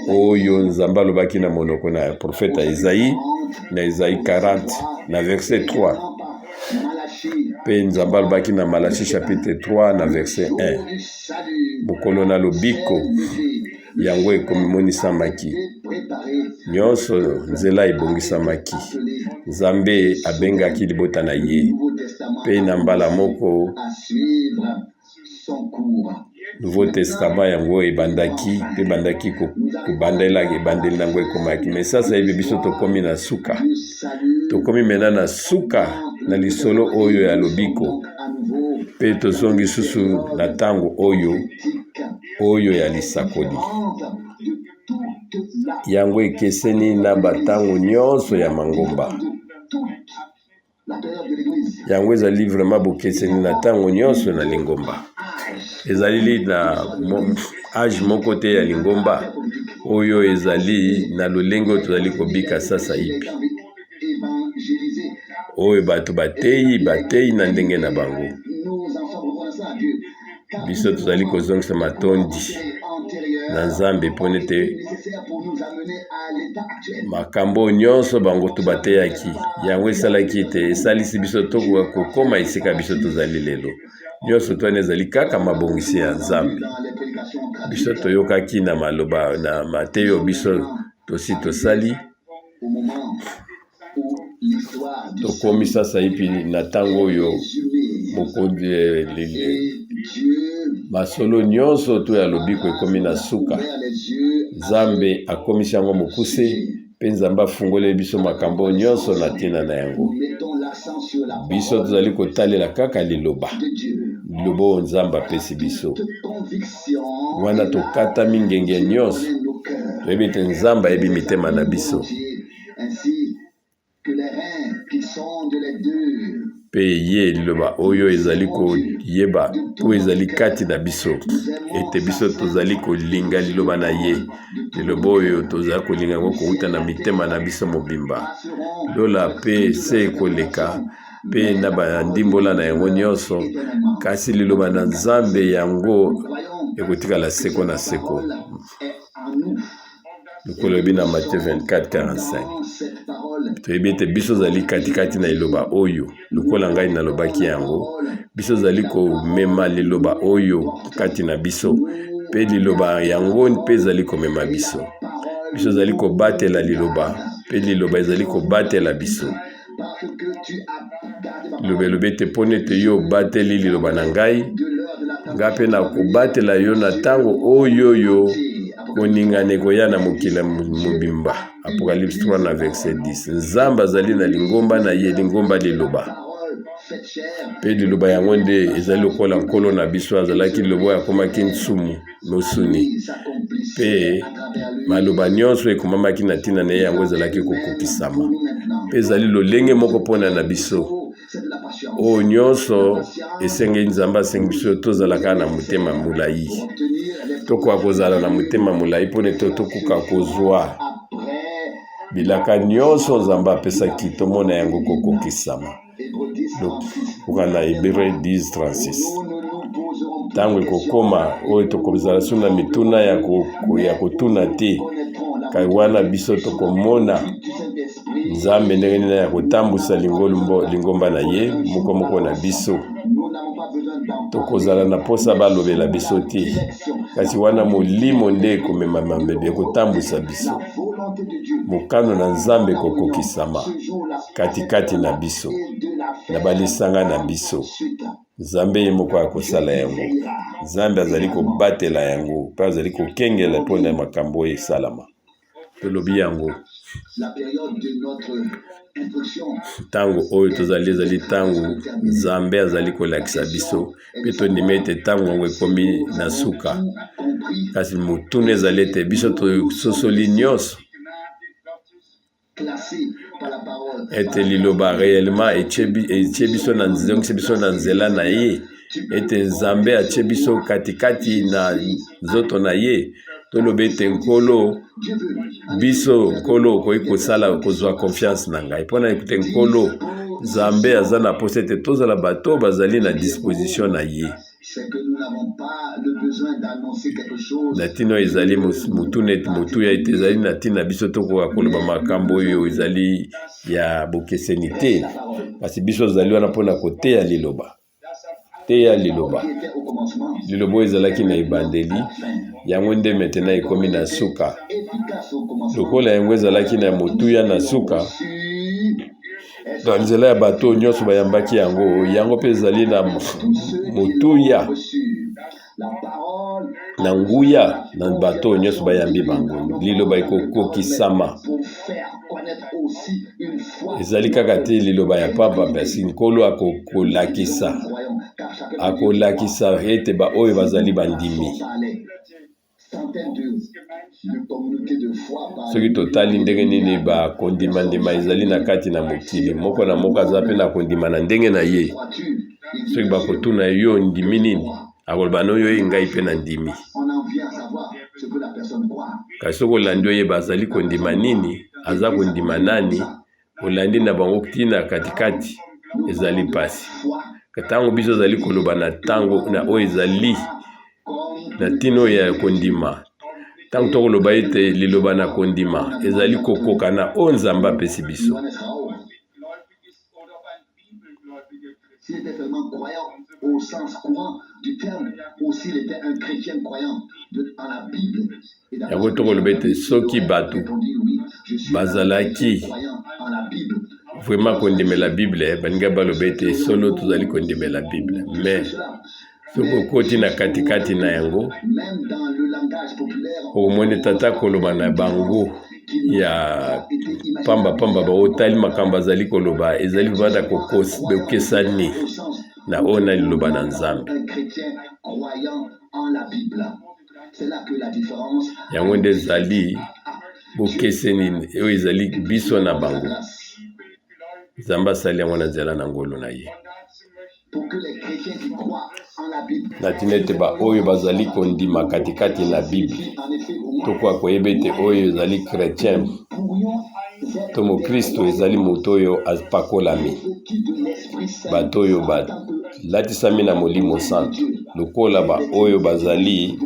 oyo Nzambe alobaki na monoko na profeta Ezayi na Ezayi 40 na verset 3, mpe Nzambe alobaki na Malachi chapitre 3 na verset 1, mokolo na lobiko yango ekomimonisamaki. Nyonso nzela ebongisamaki. Nzambe abengaki libota na ye, mpe na mbala moko Nouveau Testament yango ebandaki mpe ebandaki kobandela ebandeli na yango ekomaki. Me sasa yebi biso tokomi na suka, tokomi mena na suka na lisolo oyo ya lobiko, mpe tozongi susu na ntango oyo oyo ya lisakoli. Yango ekeseni na bantango nyonso ya mangomba. Yango ezali vraiment bokeseni na ntango nyonso na lingomba. Ezali na age moko te ya lingomba oyo ezali na lolenge oyo tozali kobika sasaipi, oyo bato bateyi bateyi na ndenge na bango. Biso tozali kozongisa matondi na Nzambe mpo ete makambo nyonso bango to bateyaki yango esalaki ete esalisi biso tokoka kokoma esika biso tozali lelo. Nyonso to wana ezali kaka mabongisi ya Nzambe. Biso toyokaki na maloba na mateyo biso tosi tosali. Tokomi sasaipi na ntango oyo mokonzi eh, masolo nyonso to ya lobiko ekomi na suka. Nzambe akomisi yango mokuse mpe Nzambe afungoleli biso makambo nyonso na ntina na yango. Biso tozali kotalela kaka liloba, liloba oyo Nzambe apesi biso. Wana tokatami ngenge nyonso, toyebi ete Nzambe ayebi mitema na biso. Mpe ye liloba oyo ezali koyeba oyo ezali kati na biso, ete biso tozali kolinga liloba na ye, liloba oyo tozali kolinga yango kowuta na mitema na biso mobimba. Lola mpe se ekoleka mpe na bandimbola na yango nyonso, kasi liloba na Nzambe yango ekotikala seko na seko. Lokola elobi na Matthieu 24, 45. Toyebi ete biso ozali katikati na liloba oyo, lokola ngai nalobaki yango, biso ozali komema liloba oyo kati na biso, mpe liloba yango mpe ezali komema biso. Biso ozali kobatela liloba, mpe liloba ezali kobatela biso. Liloba elobi ete mpo nete yo obateli liloba na ngai, ngai mpe nakobatela yo na ntango oyo yo koningana ekoya na mokili mobimba. Apocalypse 3 na verset 10. Nzambe azali na lingomba na ye, lingomba liloba. Mpe liloba yango nde ezali lokola Nkolo na biso azalaki liloba oyo akomaki nsumu mosuni, mpe maloba nyonso ekomamaki na ntina na ye yango ezalaki kokokisama. Mpe ezali lolenge moko mpo na biso oyo nyonso esengeli Nzambe asengi biso tozala kaka na motema molai, tokoka kozala na motema molai mpo ete tokoka kozwa bilaka nyonso Nzambe apesaki, tomona yango kokokisama. Lokola na Hebreu 10:36, ntango ekokoma oyo tokozala so na mituna ya kotuna te, kai wana biso tokomona Nzambe ndenge nini ya kotambwisa lingomba na ye moko moko na biso. Tokozala na mposa balobela biso te, kasi wana Molimo nde ekomema mamebe, ekotambwisa biso. Mokano na Nzambe ekokokisama katikati na biso, na balisanga na biso. Nzambe ye moko akosala yango. Nzambe azali kobatela yango mpe azali kokengela mpo na makambo oyo esalama. Tolobi yango. Ntango oyo tozali ezali ntango Nzambe azali kolakisa biso mpe tondimi ete ntango yango ekomi na suka. Kasi motuna ezali ete biso tososoli nyonso ete liloba réellement etie biso na ezongisi biso na nzela na ye ete Nzambe atie biso katikati na nzoto na ye toloba ete Nkolo biso Nkolo okoki kosala kozwa confiance na ngai mpo na ete Nkolo Nzambe aza na mposa ete tozala bato bazali na disposition na ye na ntina oyo ezali motuna ete motuya ete ezali na ntina biso tokoka koloba makambo oyo ezali ya bokeseni te kasi biso ozali wana mpona koteya liloba teya liloba liloba oyo ezalaki na ebandeli yango nde maintenant ekomi na suka lokola yango ezalaki na motuya na suka na nzela ya bato oyo nyonso bayambaki yango yango mpe ezali na motuya na nguya na bato oyo nyonso bayambi bango liloba ekokokisama ezali kaka te liloba ya papa kasi nkolo akokolakisa akolakisa ete baoyo bazali bandimi soki totali ndenge nini bakondimandima ezali na kati na mokili moko na moko aza mpe na kondima na ndenge na ye soki bakotuna yo ndimi nini akoloba no yo ye ngai mpe na ndimi kasi soki olandi oyeba azali kondima nini aza kondima nani olandi na bango ntina katikati ezali mpasi ntango biso ozali koloba na ntango na oyo ezali na ntina oyo ya kondima ntango tokoloba ete liloba na kondima ezali kokoka na oyo Nzambe apesi biso S'il était seulement croyant au sens courant du terme, ou s'il était un chrétien croyant de, en la Bible, yango tokoloba ete soki bato bazalaki vraiment kondimela bible baninga baloba ete solo tozali kondimela bible mais soki okoti na katikati na yango okomoni tata koloba na bango ya pamba pamba baotali makambo azali koloba ezali vanda kokesani na oyo na liloba na Nzambe. Yango nde ezali bokeseni oyo ezali biso na bango. Nzambe asali yango na nzela na ngolu na ye. Na ntina ete baoyo bazali kondima katikati na Bible, tokoka koyeba ete oyo ezali chretien to mokristo ezali moto oyo apakolami, bato oyo balatisami na Molimo Santu lokola baoyo bazali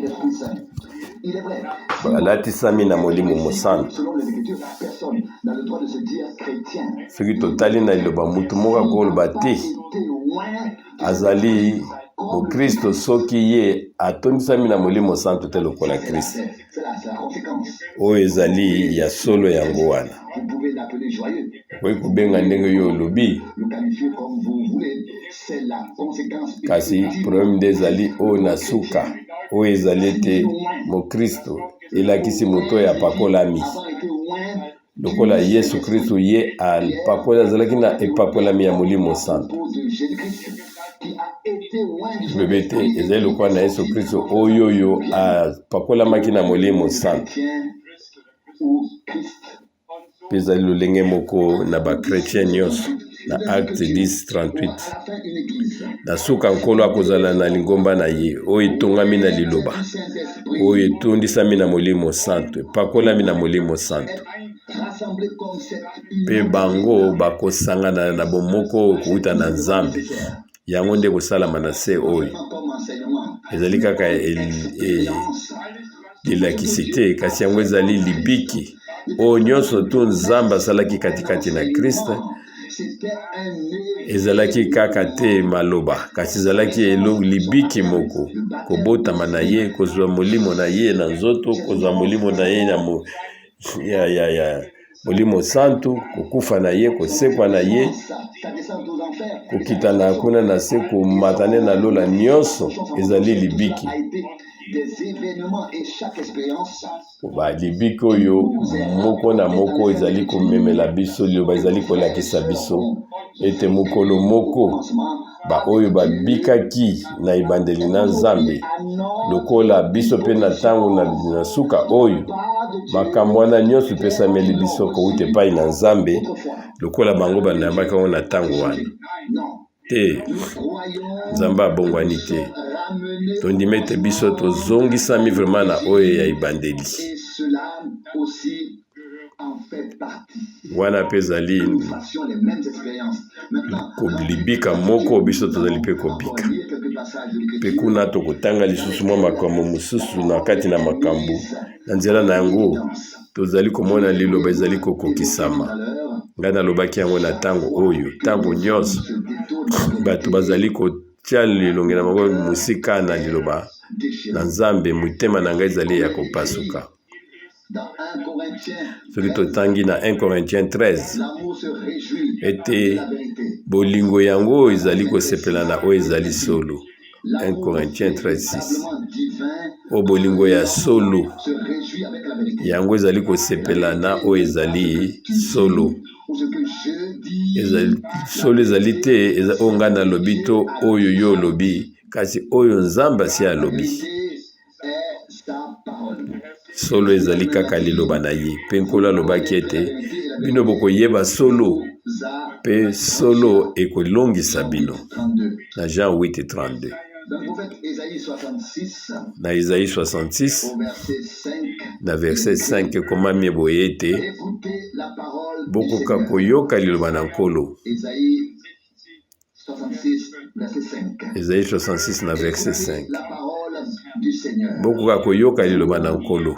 balatisami na Molimo Mosantu. Soki totali na liloba, moto moko akoloba te azali mokristo soki ye atondisami na Molimo Santu te lokola Kristo. Oyo ezali ya solo yango wana. Okoki kobenga ndenge yo olobi, kasi problème nde ezali oyo na suka, oyo ezali ete mokristo elakisi moto oyo apakolami lokola Yesu Kristo ye apakoli azalaki na epakolami ya Molimo Santu. Lobi ete ezali lokola na Yesu Kristo oyo oyo apakolamaki na Molimo Santu. Mpe ezali lolenge moko na bakretien nyonso na Acte 10:38. Na suka Nkolo akozala na lingomba na ye oyo etongami na liloba, oyo etondisami na Molimo Santu, epakolami na Molimo Santu. Mpe bango bakosangana na bomoko kouta na Nzambe. Yango nde ekosalama na se oyo. Ezali kaka elakisi te, kasi yango ezali libiki oyo nyonso tu Nzambe asalaki katikati na Christ. Ezalaki kaka te maloba, kasi ezalaki libiki moko, kobotama na ye, kozwa molimo na ye na nzoto, kozwa molimo na ye na mo, ya, ya, ya Molimo Santu, kokufa na ye, kosekwa na ye, kokita na kuna na se, komata ne na lola, nyonso ezali libiki. Balibiki oyo moko na moko ezali komemela biso liloba, ezali kolakisa biso ete mokolo moko baoyo babikaki na ebandeli na Nzambe lokola biso mpe na ntango na suka oyo makambo wana nyonso epesameli biso kowuta epai na Nzambe lokola bango bandambaki yango na ntango wana te. Nzambe abongwani te. Tondima ete biso tozongisami vraiment na oyo ya ebandeli wana mpe ezali kolibika moko biso tozali mpe kobika. Mpe kuna tokotanga lisusu mwa makambo mosusu na kati na makambo na nzela na yango tozali komona liloba ezali kokokisama. Ngai nalobaki yango na ntango oyo, ntango nyonso bato bazali kotia lilongi na bango mosika na liloba na Nzambe, motema na ngai ezali ya kopasuka. Soki totangi na 1 Corinthiens 13 ete bolingo yango ezali kosepela na oyo ezali solo. 1 Corinthiens 13 6 oyo bolingo ya solo yango ezali kosepela na oyo ezali solo. Ezali solo ezali te oyo ngai nalobi to oyo yo olobi, kasi oyo Nzambe asi alobi. Solo ezali kaka liloba na ye. Mpe Nkolo alobaki ete, Bino bokoyeba solo, mpe solo ekolongisa bino. Na Jean 8:32. Na Esaïe 66 na verset 5 ekomami boye ete, Bokoka koyoka liloba na Nkolo. Esaïe 66 na verset 5. Bokoka koyoka liloba na Nkolo.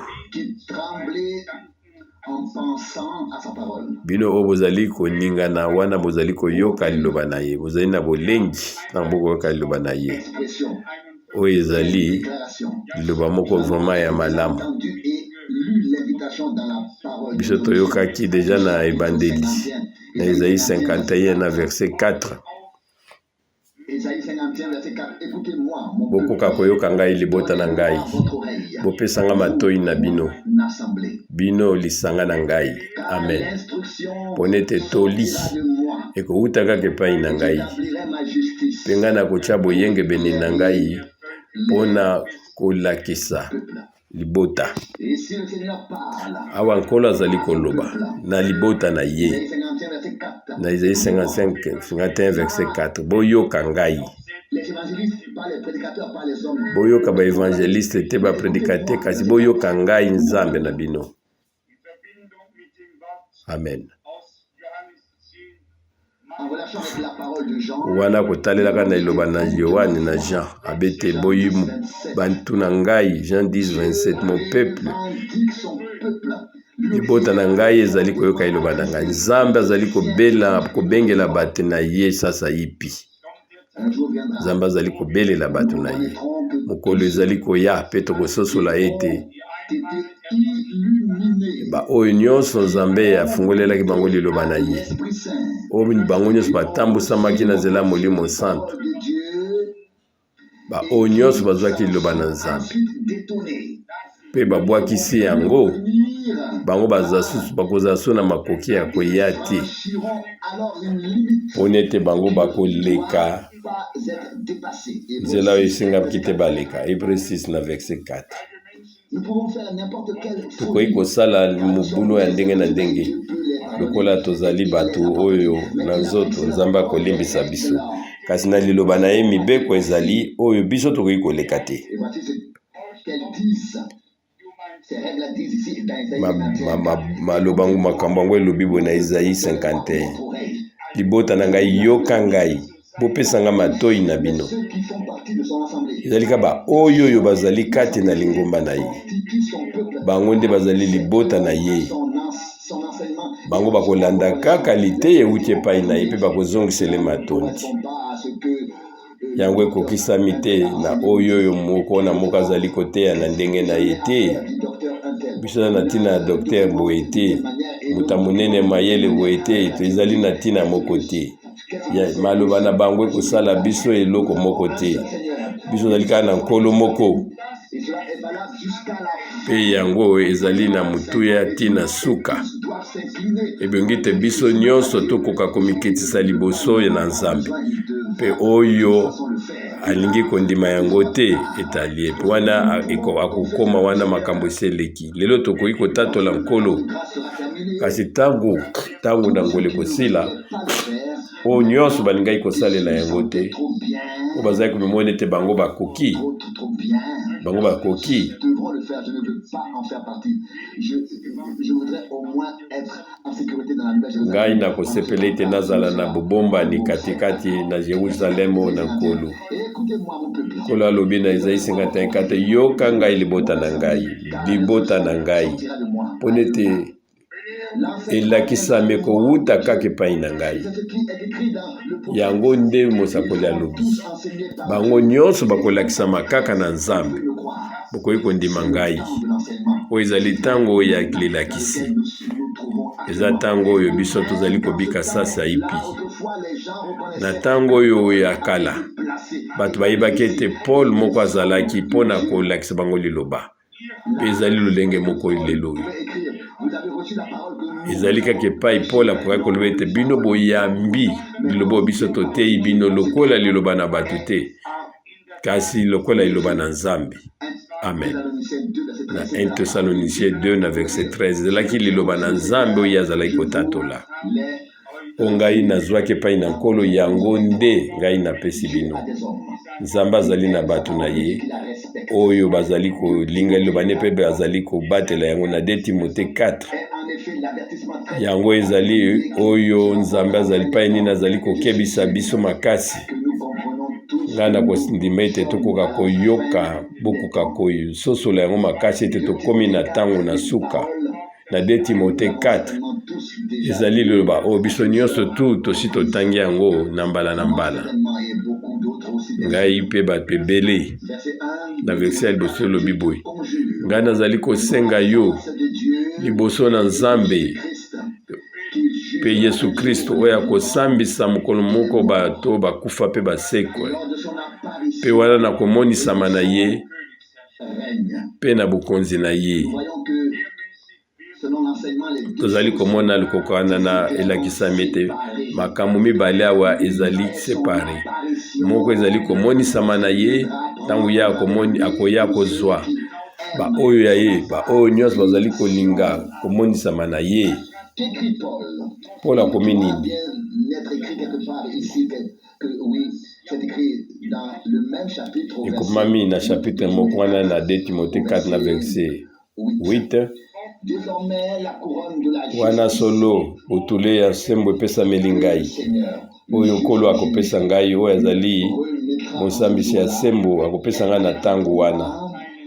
Bino oyo bozali koningana wana bozali koyoka liloba na ye, bozali na bolengi ntango bokoyoka liloba na ye. Oyo ezali liloba moko vraiment ya malamu. Biso toyokaki deja na ebandeli na Esaïe 51 na verset 4. Bokoka koyoka ngai libota na ngai, bopesa ngai matoi na bino, bino lisanga na ngai. Amen. Pona ete toli ekowuta kaka epai na ngai, mpe ngai nakotya boyengebene na ngai mpo na kolakisa libota. Awa Nkolo azali koloba na libota na ye na Isaïe 55, 51 verset 4, boyoka ngai. Boyoka ba evangeliste te, ba prédicateur, kasi boyoka ngai Nzambe na bino. Amen. Wana kotalelaka na liloba na Yoane na Jean abete boyi bantu na ngai, Jean 10 27, mon peuple, libota na ngai ezali koyoka liloba na ngai. Nzambe azali kobela kobengela bato na ye sasa ipi. Nzambe azali kobelela bato na ye. Mokolo ezali koya mpe tokososola ete baoyo nyonso Nzambe afungolelaki bango liloba na ye, oyo bango nyonso batambusamaki na nzela ya Molimo Santu, baoyo nyonso bazwaki liloba na Nzambe mpe babwakisi yango, bango bakozala su na makoki ya koya te, mpona ete bango bakoleka nzela oyo esengamaki te baleka. Hebreu 6 na verset 4. Tokoki kosala mobulu ya ndenge na ndenge lokola tozali bato oyo na nzoto Nzambe akolimbisa biso, kasi na liloba na ye mibeko ezali oyo biso tokoki koleka te. Maloba yango makambo yango elobi boye na Esaïe 51, libota na ngai yoka ngai, bopesa ngai matoi na bino. Ezali kaka baoyo oyo bazali kati na lingomba na ye, bango nde bazali libota na ye. Bango bakolanda kaka liteya euti epai na ye mpe bakozongisela ye matondi. Yango ekokisami te na oyo oyo moko na moko azali koteya na ndenge na ye te. Biso na ntina ya doktere boye te, moto ya monene mayele boye te, ezali na ntina moko te. Maloba na bango ekosala biso eloko moko te. Biso tozali kaka na Nkolo moko. Mpe yango ezali na motuya tii na suka. Ebongi te biso nyonso tokoka komikitisa liboso na Nzambe. Mpe oyo alingi kondima yango te, etali ye. Mpe wana akokoma wana makambo esi eleki. Lelo tokoki kotatola Nkolo, kasi ntango ntango na ngolu ekosila, oyo nyonso balingaki kosalela yango te, oyo bazalaki komimona ete bango bakoki, bango bakoki. Ngai nakosepela ete nazala na bobombani katikati na Jerusalem na Nkolo. Nkolo alobi na Ezayi 51 yoka ngai libota na ngai, libota na ngai, mpo nete elakisami kowuta kaka epai na ngai. Yango nde mosakoli alobi, bango nyonso bakolakisama kaka na Nzambe. Bokoki kondima ngai. Oyo ezali ntango ya lilakisi, eza ntango oyo biso tozali kobika sasaipi. Na ntango oyo ya kala, bato bayebaki ete Paul moko azalaki mpo na kolakisa bango liloba. Mpe ezali lolenge moko lelo oyo. Ezali kaka epai Paul akokaki koloba ete bino boyambi liloba oyo biso toteyi bino lokola liloba na bato te, kasi lokola liloba na Nzambe. Amen. Na 1 Thessaloniciens 2 na verset 13, ezalaki liloba na Nzambe oyo ye azalaki kotatola. Oyo ngai nazwaki epai na Nkolo, yango nde ngai napesi bino. Nzambe azali na bato na ye oyo bazali kolinga liloba ne mpe bazali kobatela yango na 2 Timote 4. Yango ezali oyo Nzambe azali pai nini azali kokebisa biso makasi. Ngai nakondima ete tokoka koyoka, bokoka kososola yango makasi ete tokomi na ntango na suka. Na 2 Timote 4 ezali liloba oyo biso nyonso tu tosi totangi yango na mbala na mbala, ngai mpe bato ebele. Na verse ya liboso elobi boye: ngai nazali kosenga yo liboso na Nzambe mpe Yesu Kristo oyo akosambisa mokolo moko bato bakufa mpe basekwe, mpe wana na komonisama na ye mpe na bokonzi na ye. Tozali komona kokokana na elakisami ete makambo mibale awa ezali separe. Moko ezali komonisama na ye ntango ye akoya kozwa baoyo ya ye, baoyo nyonso bazali kolinga komonisama na ye. Paul akomi nini? Ekomami na chapitre moko wana na 2 Timothée 4 na verset 8. Wana solo botule ya sembo epesameli ngai, oyo Nkolo akopesa ngai, oyo azali mosambisi ya sembo, akopesa ngai na ntango wana.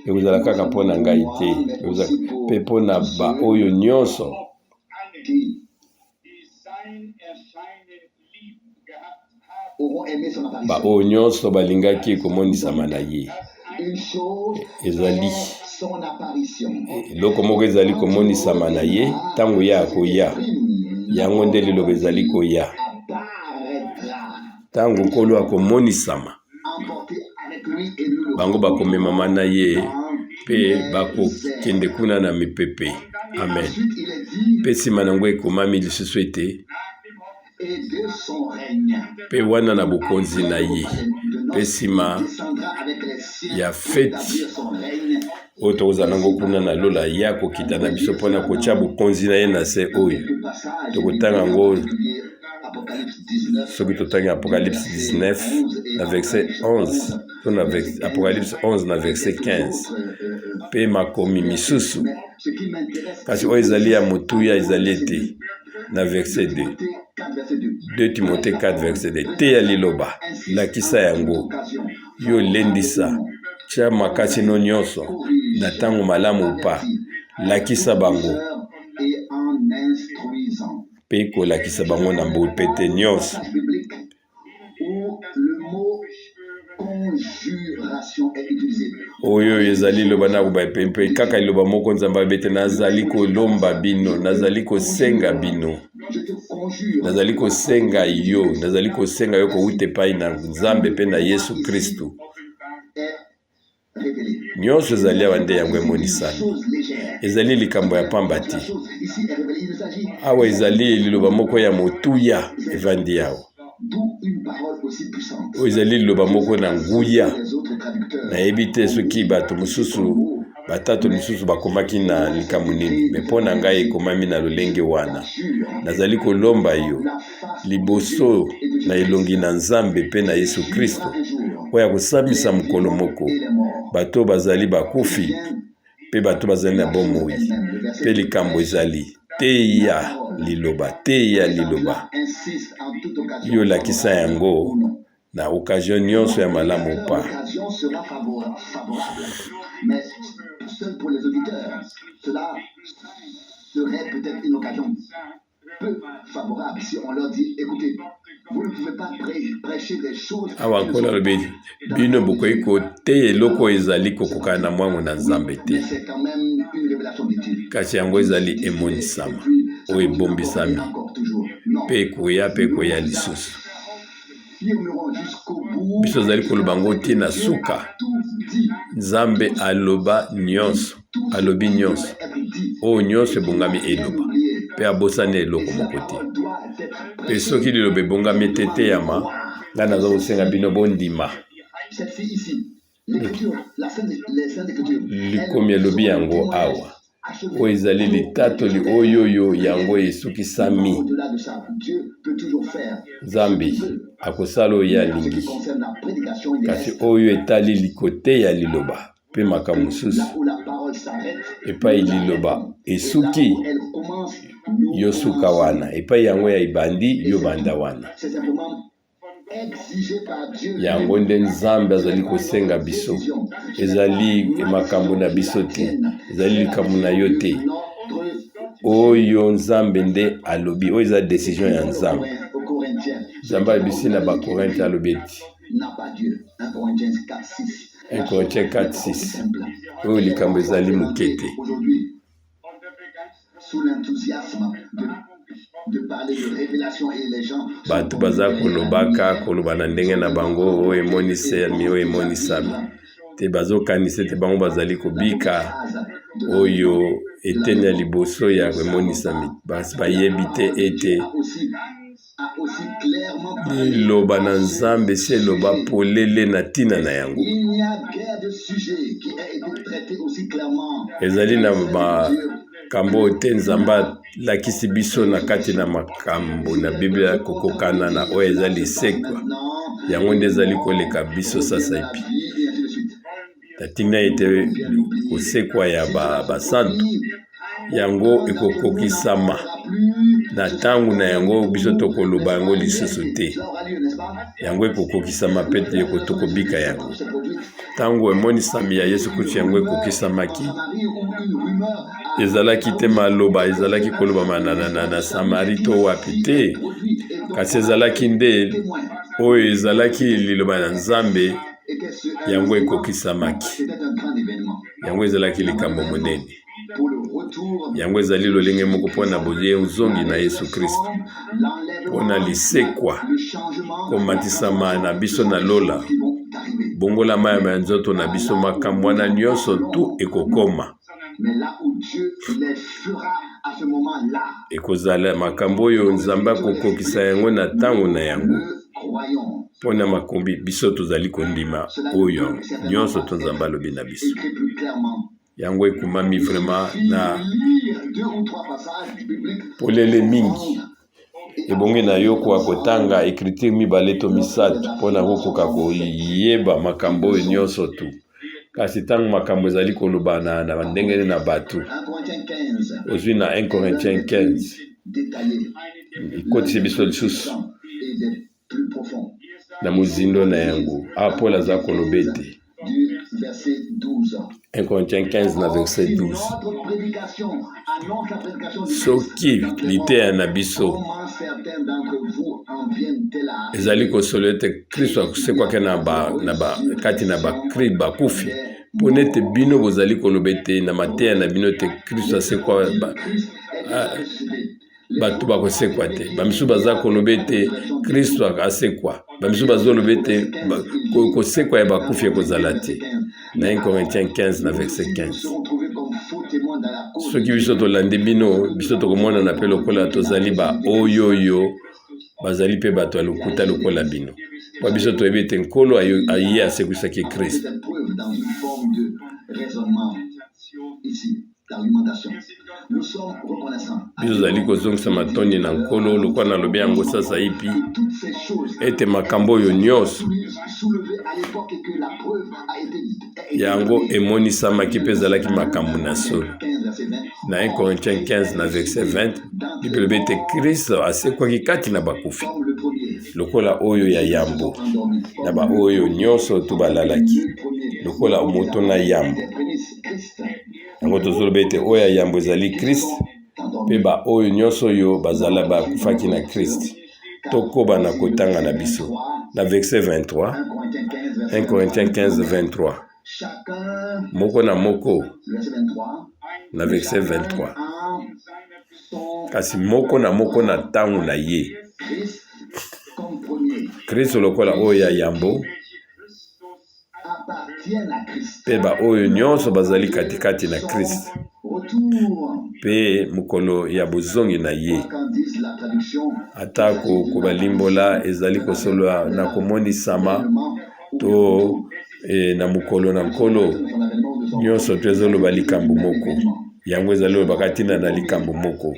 Ekozala kaka mpo na ngai te, mpe mpo na baoyo nyonso Baoyo nyonso balingaki komonisama na ye. Ezali eloko moko ezali komonisama na ye ntango ye akoya. Yango nde liloba ezali koya. Ntango Nkolo akomonisama, bango bakomemama na ye mpe bakokende kuna na mipepe. Amen. Mpe nsima na yango ekomami lisusu ete mpe wana na bokonzi na ye, mpe nsima ya feti oyo tokozala nango kuna na lola, ye akokita na biso mpo na kotya bokonzi na ye na se oyo tokotanga yango soki totangi Apocalypse 19 na verset 11 to na Apocalypse 11 na verset 15 mpe makomi misusu. Kasi oyo ezali ya motuya ezali ete na verset 2, 2 Timothée 4 verset 2, teya liloba, lakisa yango, yo lendisa, tia makasi no nyonso na ntango malamu pa, lakisa bango mpe kolakisa bango na bopete nyonso. Oyo ezali liloba na koba mpe kaka liloba moko Nzambe alobi ete nazali kolomba bino, nazali kosenga bino, nazali kosenga yo, nazali kosenga yo kowuta epai na Nzambe mpe na Yesu Kristu. Nyonso ezali awa nde yango emonisami. Ezali likambo ya pamba te. Awa ezali liloba moko ya motuya evandi awa. Oyo ezali liloba moko na nguya. Nayebi te soki bato mosusu batatoli mosusu bakomaki na likambo nini, me mpo na ngai ekomami na lolenge wana. Nazali kolomba yo liboso na elongi na Nzambe mpe na Yesu Kristo, oyo akosambisa mokolo moko bato bazali bakufi mpe bato bazali na bomoi. Mpe likambo ezali teya liloba, teya liloba, yo lakisa yango na occasion nyonso ya malamu pa. Awa Nkolo alobi, bino bokoki koteya eloko oyo ezali kokokana na mwango na Nzambe te, kasi yango ezali emonisama oyo ebombisami mpe ekoya mpe ekoya lisusu. Biso tozali koloba yango te na suka. Nzambe aloba nyonso, alobi nyonso, oyo nyonso ebongami eloba, mpe abosani eloko moko te. Mpe soki liloba ebongami ete eteyama, ngai naza kosenga bino bondima. Likomi elobi yango awa. Oyo ezali litatoli oyo oyo yango esukisami. Nzambe akosala oyo ye alingi, kasi oyo etali likoteya liloba mpe makambo mosusu, epai liloba esuki, yo suka wana, epai yango ya ebandi, yo banda wana. Yango nde Nzambe azali kosenga biso. Ezali makambo na biso te, ezali likambo na yo te. Oyo Nzambe nde alobi, oyo eza decision ya Nzambe. Nzambe ayebisi na Bakorinte, alobi ete 1 Corinthiens 4, 6 oyo likambo ezali moke te. Bato baza kolobaka koloba na ndenge na bango oyo emonisami oyo emonisami te, bazokanisa ete bango bazali kobika oyo eteni ya liboso ya emonisami, basi bayebi te ete Liloba na Nzambe esi eloba polele na ntina na yango. Ezali na makambo oyo te Nzambe alakisi biso na kati na makambo na Biblia kokokana na oyo eza lisekwa. Yango nde ezali koleka biso sasaipi. Na ntina ete kosekwa ya basantu yango ekokokisama na ntango na yango, biso tokoloba yango lisusu te. Yango ekokokisama mpe tokobika yango. Ntango emonisami ya Yesu Kristo yango ekokisamaki, ezalaki te maloba ezalaki kolobama na, na, na, na Samari to wapi te, kasi ezalaki nde oyo ezalaki liloba na Nzambe yango ekokisamaki. Yango ezalaki likambo monene. Yango ezali lolenge moko mpo na bozongi na Yesu Kristo, mpo na lisekwa, komatisama na biso na lola, bongolama ya nzoto na biso, makambo wana nyonso tu ekokoma. Ekozala makambo oyo Nzambe akokokisa yango na ntango na yango. Mpo na makombi, biso tozali kondima oyo nyonso to Nzambe alobi na biso. Yango ekomami vraiment na polele mingi. Ebongi na yo koka kotanga ecriture mibale to misato mpo na kokoka koyeba makambo oyo nyonso tu. Kasi ntango makambo ezali kolobana na ndenge na bato, ozwi na 1 Corinthiens 15 ekotisi biso lisusu na mozindo na yango. Awa Paul aza koloba ete 1 Corinthiens 15 na verset 12, soki liteya na biso ezali kosolo ete Kristo asekwaki na ba, na ba, kati na bakri bakufi, mpo nete bino bozali koloba ete na mateya na bino ete Kristo asekwa ba, bato bakosekwa te. Bamisusu baza koloba ete Kristo asekwa, bamisusu bazoloba ete kosekwa ya bakufi ekozala te. Na 1 Corinthiens 15 na verset 15. Soki biso tolandi bino, biso tokomonana mpe lokola tozali ba oyoyo bazali mpe bato ya lokuta lokola bino. Mpo biso toyebi ete Nkolo aye asekwisaki Kristo. Biso tozali kozongisa matondi na Nkolo, lokola nalobi yango sasaipi, ete makambo oyo nyonso yango emonisamaki mpe ezalaki makambo na solo. Na 1 Corinthiens 15 na verset 20, Biblia elobi ete Kristo asekwaki kati na bakufi lokola oyo ya yambo na baoyo nyonso to balalaki, lokola moto na yambo. Yango tozoloba ete oyo ya yambo ezali Christ mpe baoyo nyonso oyo bazala bakufaki na Christ. Tokoba na kotanga na biso na verset 23, 1 Corinthiens 15 23, moko na moko na verset 23, kasi moko na moko na ntango na ye, Kristo lokola oyo ya yambo mpe baoyo nyonso bazali katikati na Christ mpe mokolo ya bozongi na ye. Atako kobalimbola ezali kosolola na komonisama to e, na mokolo na Nkolo, nyonso to ezoloba likambo moko. Yango ezali olobaka ntina na likambo moko.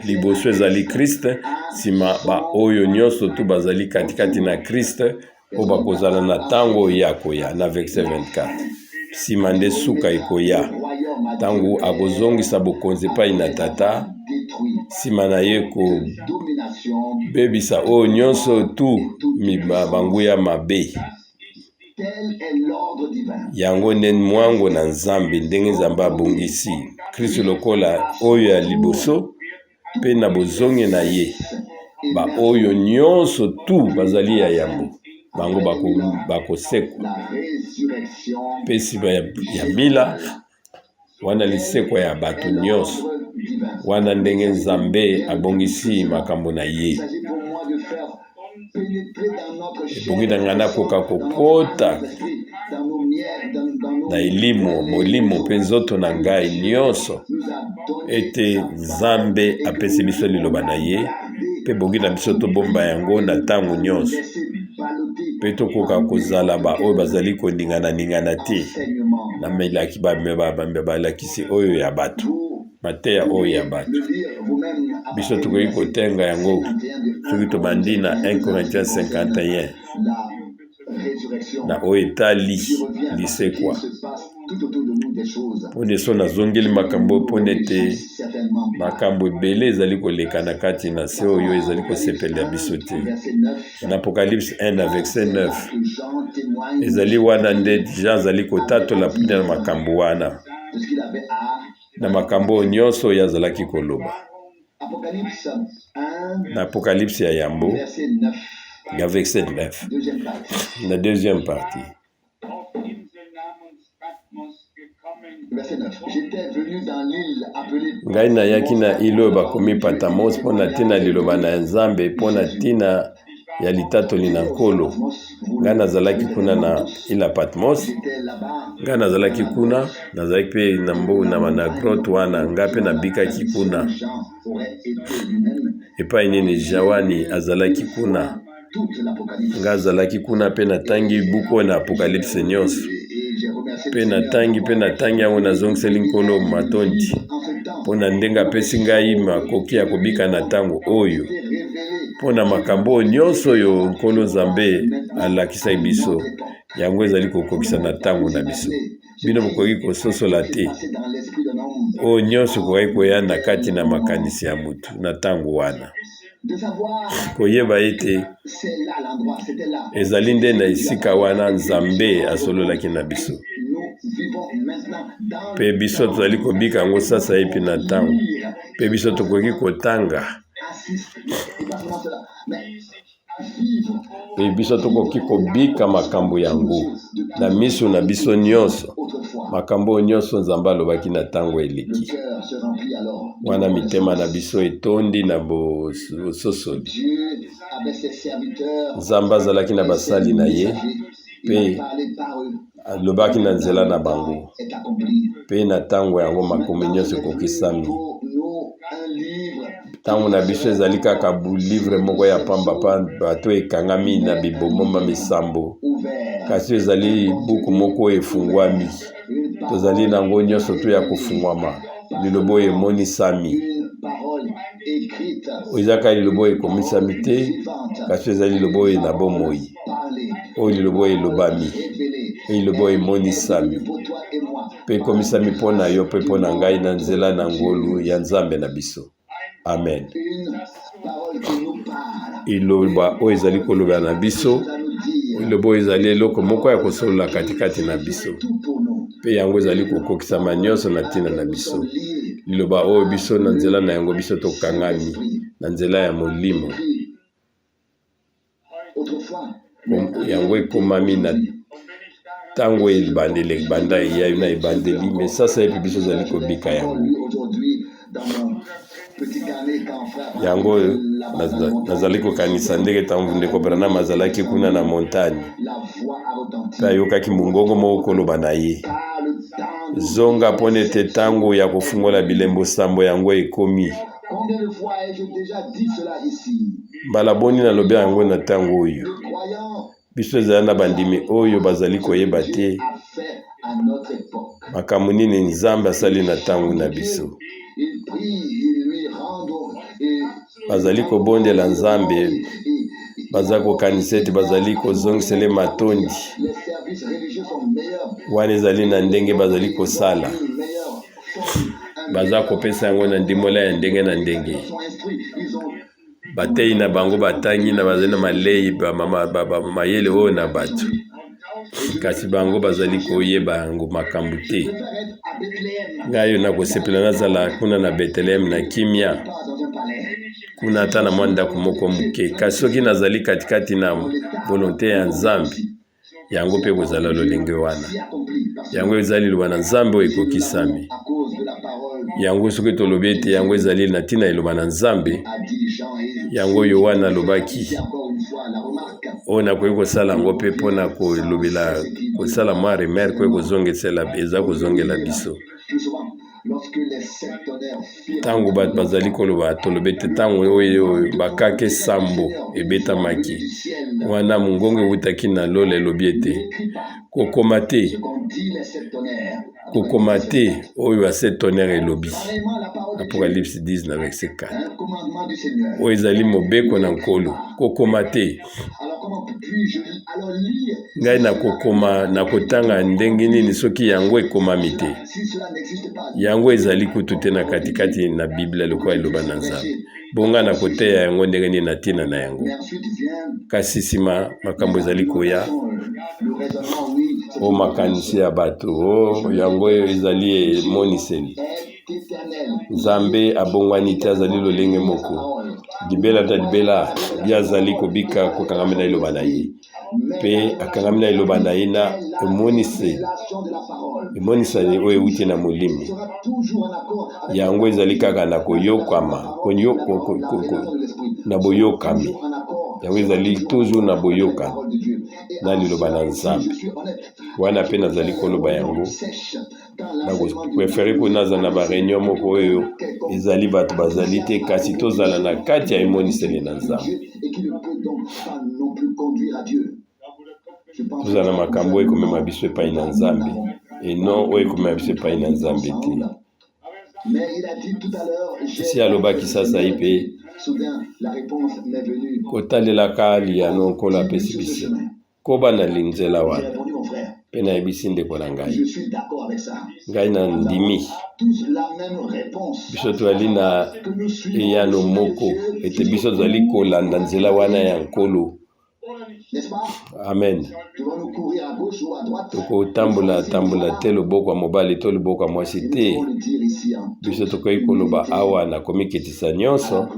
Liboso ezali Christ, nsima baoyo nyonso tu bazali katikati na Christ oyo bakozala na ntango ya koya na verset 24. Nsima nde suka ekoya ntango akozongisa bokonzi epai na Tata, nsima na ye kobebisa oyo nyonso tu banguya mabe. Yango nde mwango na Nzambe, ndenge Nzambe abongisi Kristo lokola oyo ya liboso mpe na bozongi na ye baoyo nyonso tu bazali ya yambo bango bakosekwa mpe nsima ya mbila wana lisekwa ya bato nyonso wana ndenge Nzambe abongisi makambo na ye. Ebongi na ngai nakoka kokota na elimo, molimo mpe nzoto na ngai nyonso ete Nzambe apesi biso liloba na ye mpe ebongi na biso tobomba yango na ntango nyonso mpe tokoka kozala baoyo bazali koningana-ningana te na melaki balakisi oyo ya bato, mateya oyo ya bato. Biso tokoki kotenga yango soki tobandi na 1 Corinthiens 51 na oyo etali lisekwa. Mpo na eso nazongeli makambo mpo na ete makambo ebele ezali koleka na kati na se oyo ezali kosepela biso te. Na Apocalypse 1 na verset 9 ezali wana nde Jean azali kotatola mpo na makambo wana, na makambo oyo nyonso oyo azalaki koloba. Na Apocalypse ya yambo ya verset 9 na deuxième partie. Ngai nayaki na ile oyo bakomi Patamos mpo na ntina liloba na Nzambe, mpo na ntina ya litatoli na Nkolo. Ngai nazalaki kuna na ile ya Patmos, ngai nazalaki kuna, nazalaki mpe na mbo na, na grotte wana, ngai mpe nabikaki kuna. Epai nini Jawani azalaki kuna? Nga azalaki kuna mpe natangi buku oyo na Apokalipse nyonso, mpe natangi mpe natangi yango, nazongiseli Nkolo matondi mpo na ndenge apesi ngai makoki ya kobika na ntango oyo, mpo na makambo oyo nyonso oyo Nkolo Nzambe alakisaki biso, yango ezali kokokisa na ntango na biso. Bino bokoki kososola te oyo nyonso ekokaki koya na kati na makanisi ya moto na ntango wana. Koyeba ete ezali nde na esika wana Nzambe asololaki na biso, mpe biso tozali kobika yango sasaipi na ntango, mpe biso tokoki kotanga mpe biso tokoki kobika makambo yango na miso na biso nyonso, makambo oyo nyonso Nzambe alobaki na ntango eleki. Wana mitema na biso etondi na bososoli. Nzambe azalaki na basali na ye. Mpe alobaki na nzela na bango, mpe na ntango yango makomi nyonso ekokisami. Ntango na biso ezali kaka livre moko ya pamba pamba to ekangami na bibombama misambo, kasi ezali buku moko efungwami. Tozali na yango nyonso to ya kofungwama. Liloba oyo emonisami eza kaka liloba oyo ekomisami te, kasi ezali liloba oyo na bomoi, oyo liloba oyo elobami, oyo liloba oyo emonisami mpe ekomisami mpo na yo mpe mpo na ngai na nzela na ngolu ya Nzambe na biso. Amen. Liloba oyo ezali koloba na biso, liloba oyo ezali eloko moko ya kosolola katikati na biso, mpe yango ezali kokokisama nyonso na ntina na biso. Liloba oyo biso na nzela na yango biso tokangami na nzela ya Molimo. Yango ekomami na ntango ebandeli ebanda eyai na ebandeli me sasa epi biso ozali kobika yango. Yango nazali kokanisa ndenge ntango ndeko Branham azalaki kuna na montagne mpe ayokaki mongongo moko koloba na ye, zonga mpo ete ntango ya kofungola bilembo sambo yango ekomi. Mbala boni nalobi yango na ntango oyo? Biso ezali na bandimi oyo bazali koyeba te makambo nini Nzambe asali na ntango na biso. Bazali kobondela Nzambe, baza kokanisa ete bazali kozongisela ye matondi. Wana ezali na ndenge bazali kosala. Baza kopesa yango na ndimbola ya ndenge na ndenge. Bateyi na bango batangi na bazali na malei mayele oyo na bato, kasi bango bazali koyeba yango makambo te. Ngai oyo nakosepela nazala kuna na Betelehem na kimia, kuna ata na mwa ndako moko moke, kasi soki nazali katikati na volonte ya Nzambe, yango mpe ekozala lolenge wana. Yango ezali liloba na Nzambe oyo ekokisami. Yango soki tolobi ete yango ezali na ntina liloba na Nzambe, yango Yoane alobaki, oyo nakoki kosala yango mpe mpo na kolobela kosala mwa remarque oyo kozongisela eza kozongela biso. Ntango bato bazali koloba, tolobi ete ntango oyo bakake sambo ebetamaki, wana mongongo ewutaki na lola elobi ete, Kokoma te, kokoma te oyo ba sept tonnerre elobi. Apocalypse 10 na verset 4. Oyo ezali mobeko na Nkolo, kokoma te. Ngai nakokoma, nakotanga ndenge nini soki yango ekomami te? Yango ezali kutu te na katikati na Biblia lokola liloba na Nzambe. Bongo ngai nakoteya yango ndenge nini na ntina na yango? Kasi nsima makambo ezali koya, o makanisi ya bato, o yango ezali emoniseli. Nzambe abongwani te, azali lolenge moko libela na libela. Ye azali kobika kokangami na liloba na ye, mpe akangami na liloba na ye na emoniseli, emoniseli oyo euti na Molimo. Yango ezali kaka na koyokama, na boyokami. Yango ezali toujours na boyokani na liloba na Nzambe. Wana mpe nazali koloba yango nakoprefere ko nazala na bareunion moko oyo ezali bato bazali te, kasi tozala na kati ya emoniseli na Nzambe, tozala na makambo oyo ekomema biso epai na Nzambe, eno oyo ekomema biso epai na Nzambe te. Esi alobaki sasai mpe kotalelaka liyano Nkolo apesi biso. Koba na linzela wana. Mpe nayebisi ndeko na ngai, ngai na ndimi, biso tozali na eyano moko ete biso tozali kolanda nzela wana ya Nkolo. Amen. Tokotambola tambola te loboko ya mobali to loboko ya mwasi te. Biso tokoki koloba awa na komikitisa nyonso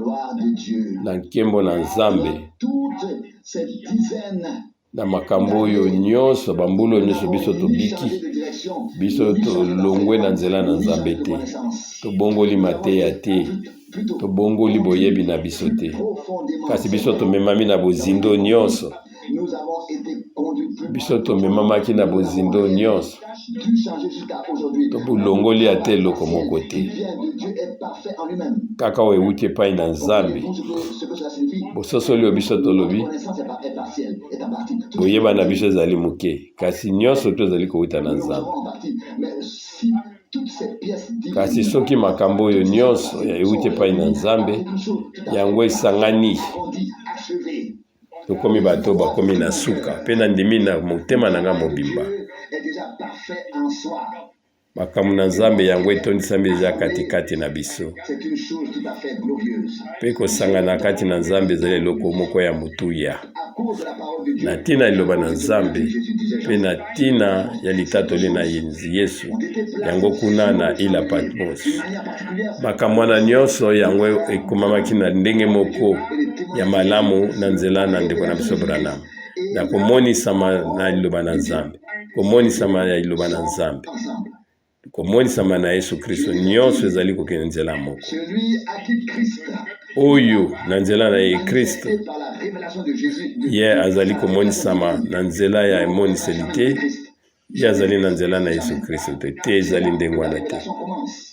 na nkembo na Nzambe. Na makambo oyo nyonso, bambula oyo nyonso biso tobiki, biso tolongwe na nzela na Nzambe te, tobongoli mateya te, tobongoli boyebi na biso te, kasi biso tomemami na bozindo nyonso. Biso tomemamaki na bozindo nyonso, tobulongoli ata eloko moko te, kaka oyo ewuti epai na Nzambe. Bososoli oyo biso tolobi, boyeba na biso ezali moke, kasi nyonso to ezali kowuta na Nzambe. Kasi soki makambo oyo nyonso euti epai na Nzambe, yango esangani, tokomi bato bakomi na suka. Mpe nandimi na motema na ngai mobimba, makambo na Nzambe yango etondisami deja katikati na biso. Mpe kosangana kati na Nzambe ezali eloko moko ya motuya. Na ntina ya liloba na Nzambe mpe na ntina ya litatoli na Yesu, yango kuna na ila Patmos. Makambo wana nyonso yango ekomamaki na ndenge moko ya malamu na nzela na ndeko na biso Branham, na komonisama na liloba na Nzambe, komonisama ya liloba na Nzambe, komonisama na Yesu Kristo, nyonso ezali kokende nzela moko. Oyo na nzela na ye Kristo, ye azali komonisama na nzela ya emoniseli te, ye azali na nzela na Yesu Kristo te. Te, ezali ndenge wana te.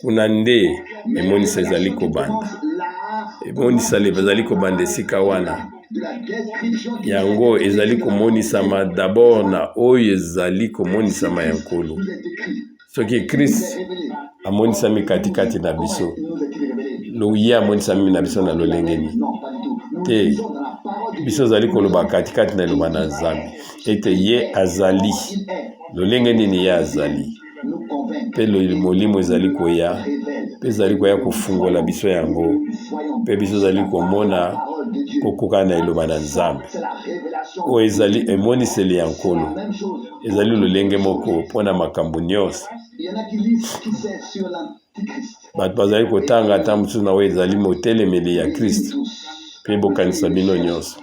Kuna nde emonisa ezali kobanda, emonisali ezali kobanda esika wana. Yango ezali komonisama dabord na oyo ezali komonisama ya Nkolo. Soki Christ amonisami katikati na biso, ye amonisami na biso na lolenge nini? Te, biso ozali koloba katikati na liloba na Nzambe ete ye azali. Lolenge nini ye azali? Mpe molimo ezali koya mpe ezali koya kofungola biso yango, mpe biso ezali komona kokoka na liloba na Nzambe. Oyo ezali emoniseli ya Nkolo. Ezali lolenge moko mpo na makambo nyonso. Bato bazali kotanga ata mosusu na oyo ezali motelemeli ya Kristo, mpe bokanisa bino nyonso.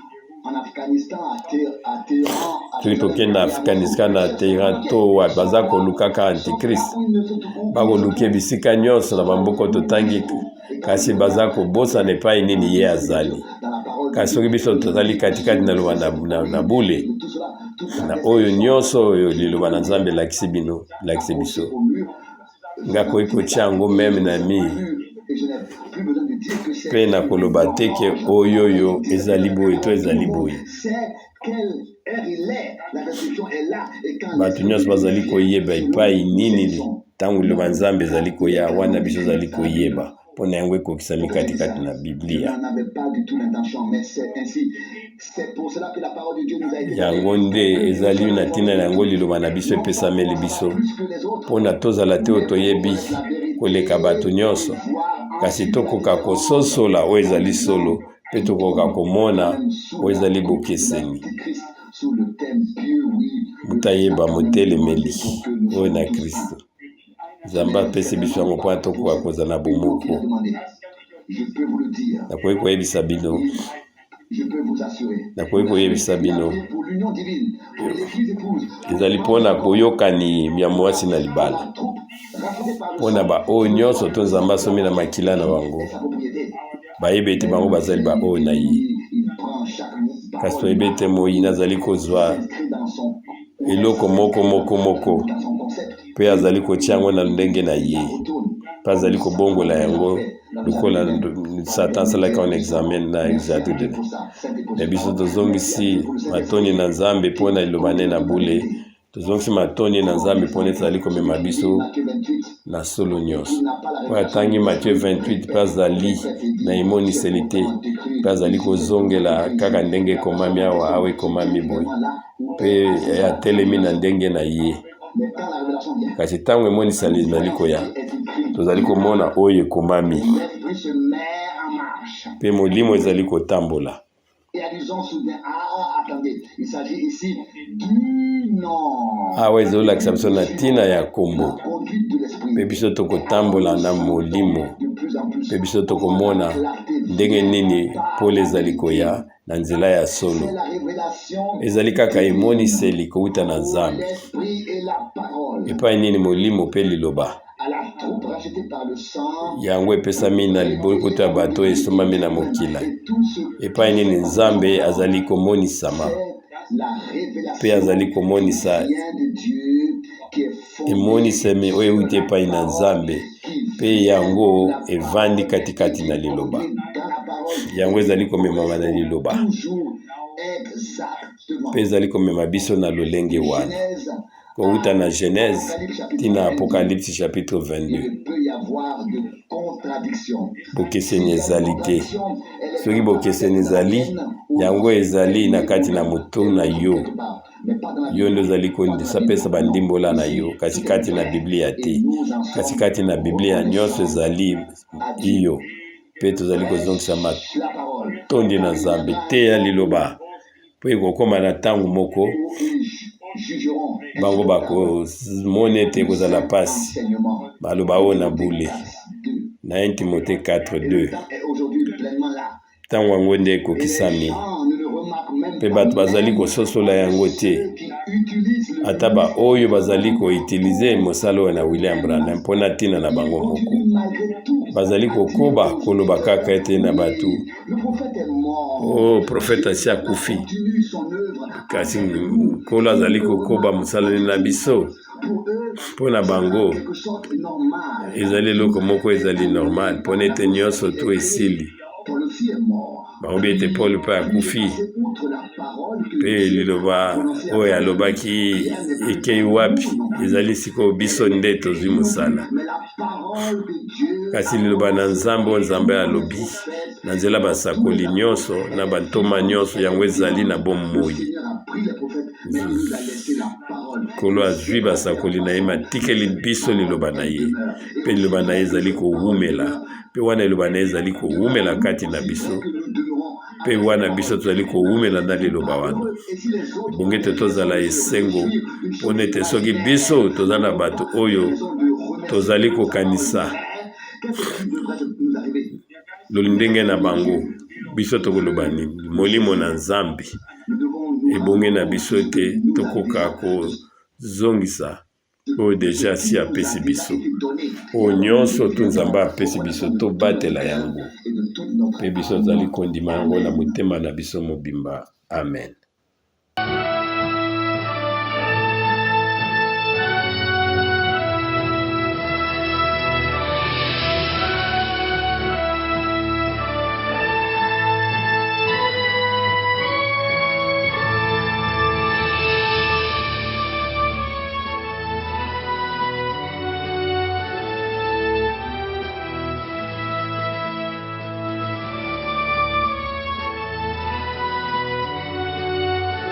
Soki tokende na Afghanistan, na Tehran to wapi, baza kolukaka antichrist, bakoluka bisika nyonso na bamboka totangi, kasi baza kobosana epai nini ye azali. Kasi soki biso tozali katikati na loba na bule na oyo nyonso oyo liloba na Nzambe elakisi bino, elakisi biso, nga koki kotia yango meme na mi mpe na koloba te ke oyo oyo ezali boye to ezali boye. Bato nyonso bazali koyeba epai nini ntango liloba Nzambe ezali koya, wana biso ezali koyeba mpo na yango ekokisami katikati na Biblia. Yango nde ezali na ntina na yango liloba na biso epesameli biso mpo na tozala te oyo toyebi koleka bato nyonso, kasi tokoka kososola oyo ezali solo mpe tokoka komona oyo ezali bokeseni. Moto ayeba motelemeli oyo na Kristo. Nzambe apesi biso yango mpo tokoka kozala na bomoko. Nakoki koyebisa bino, nakoki koyebisa bino, ezali mpo na boyokani ya mwasi na libala, mpo na baoyo nyonso to Nzambe asomi na makila na bango, bayebi ete bango bazali baoyo na ye. Kasi toyebi ete moyini azali kozwa eloko moko moko moko mpe azali kotia yango na ndenge na ye, mpe azali kobongola yango lokola Satan asalaki en examen na examen. Me biso tozongisi matoni na Nzambe mpo na liloba ne na bule, tozongisi matoni na Nzambe mpo neti azali komema biso na solo nyonso. Oyo atangi Matthieu 28 mpe azali na emoniseli te, mpe azali kozongela kaka ndenge ekomami awa, awa ekomami boye, mpe atelemi na ndenge na ye. Kasi ntango emoniseli ezali koya, tozali komona oyo ekomami, mpe molimo ezali kotambola. Awa ezolakisa biso na ntina ya nkombo, mpe biso tokotambola na molimo, mpe biso tokomona ndenge nini pole ezali koya na nzela ya solo. Ezali kaka emoniseli kowuta na Nzambe. Epai nini molimo mpe liloba yango epesami na libokoto ya bato oyo esombami na mokila, epai nini Nzambe azali komonisama. Mpe azali komonisa emonisami oyo euti epai na Nzambe, mpe yango evandi katikati na Liloba. Yango ezali komemama na Liloba, mpe ezali komema biso na lolenge wana. Kowuta na Genèse ti na Apocalypse chapitre 22. Bokeseni ezali te. Soki bokeseni ezali, yango ezali na kati na moto na yo. Yo nde ozali kosapesa bandimbola na yo, kasi kati na Biblia te. Kasi kati na Biblia nyonso ezali iyo, mpe tozali kozongisa matondi na Nzambe. Teya liloba. Mpo ekokoma na ntango moko bango bakomona ete ekozala mpasi. Maloba oyo na bule na 1 Timote 4:2. Ntango yango nde ekokisami, mpe bato bazali kososola yango te, ata baoyo bazali koutilize mosala oyo na William Branham mpo na ntina na bango moko, bazali kokoba koloba kaka ete na bato Oh, profeta asi akufi, kasi Nkolo azali kokoba mosala na biso. Mpo na bango ezali eloko moko ezali normal, mpo na ete nyonso tu esili. Bango bi ete Paul mpe akufi, mpe liloba oyo alobaki ekei wapi? Ezali sikoyo biso nde tozwi mosala. Kasi liloba na Nzambe oyo Nzambe alobi na nzela basakoli nyonso na bantoma nyonso, yango ezali na bomoi. Nkolo azwi basakoli na ye, matikeli biso liloba na ye, mpe liloba na ye ezali kowumela, mpe wana liloba na ye ezali kowumela kati na biso, mpe wana biso tozali kowumela na liloba wana, ebongi ete tozala esengo mpo na ete soki biso toza na bato oyo tozali kokanisa lolendenge na bango, biso tokoloba nini? Molimo na Nzambe ebongi na biso ete tokoka kozongisa oyo deja asi apesi biso. Oyo nyonso tu Nzambe apesi biso, tobatela yango, mpe biso tozali kondima yango na motema na biso mobimba. Amen.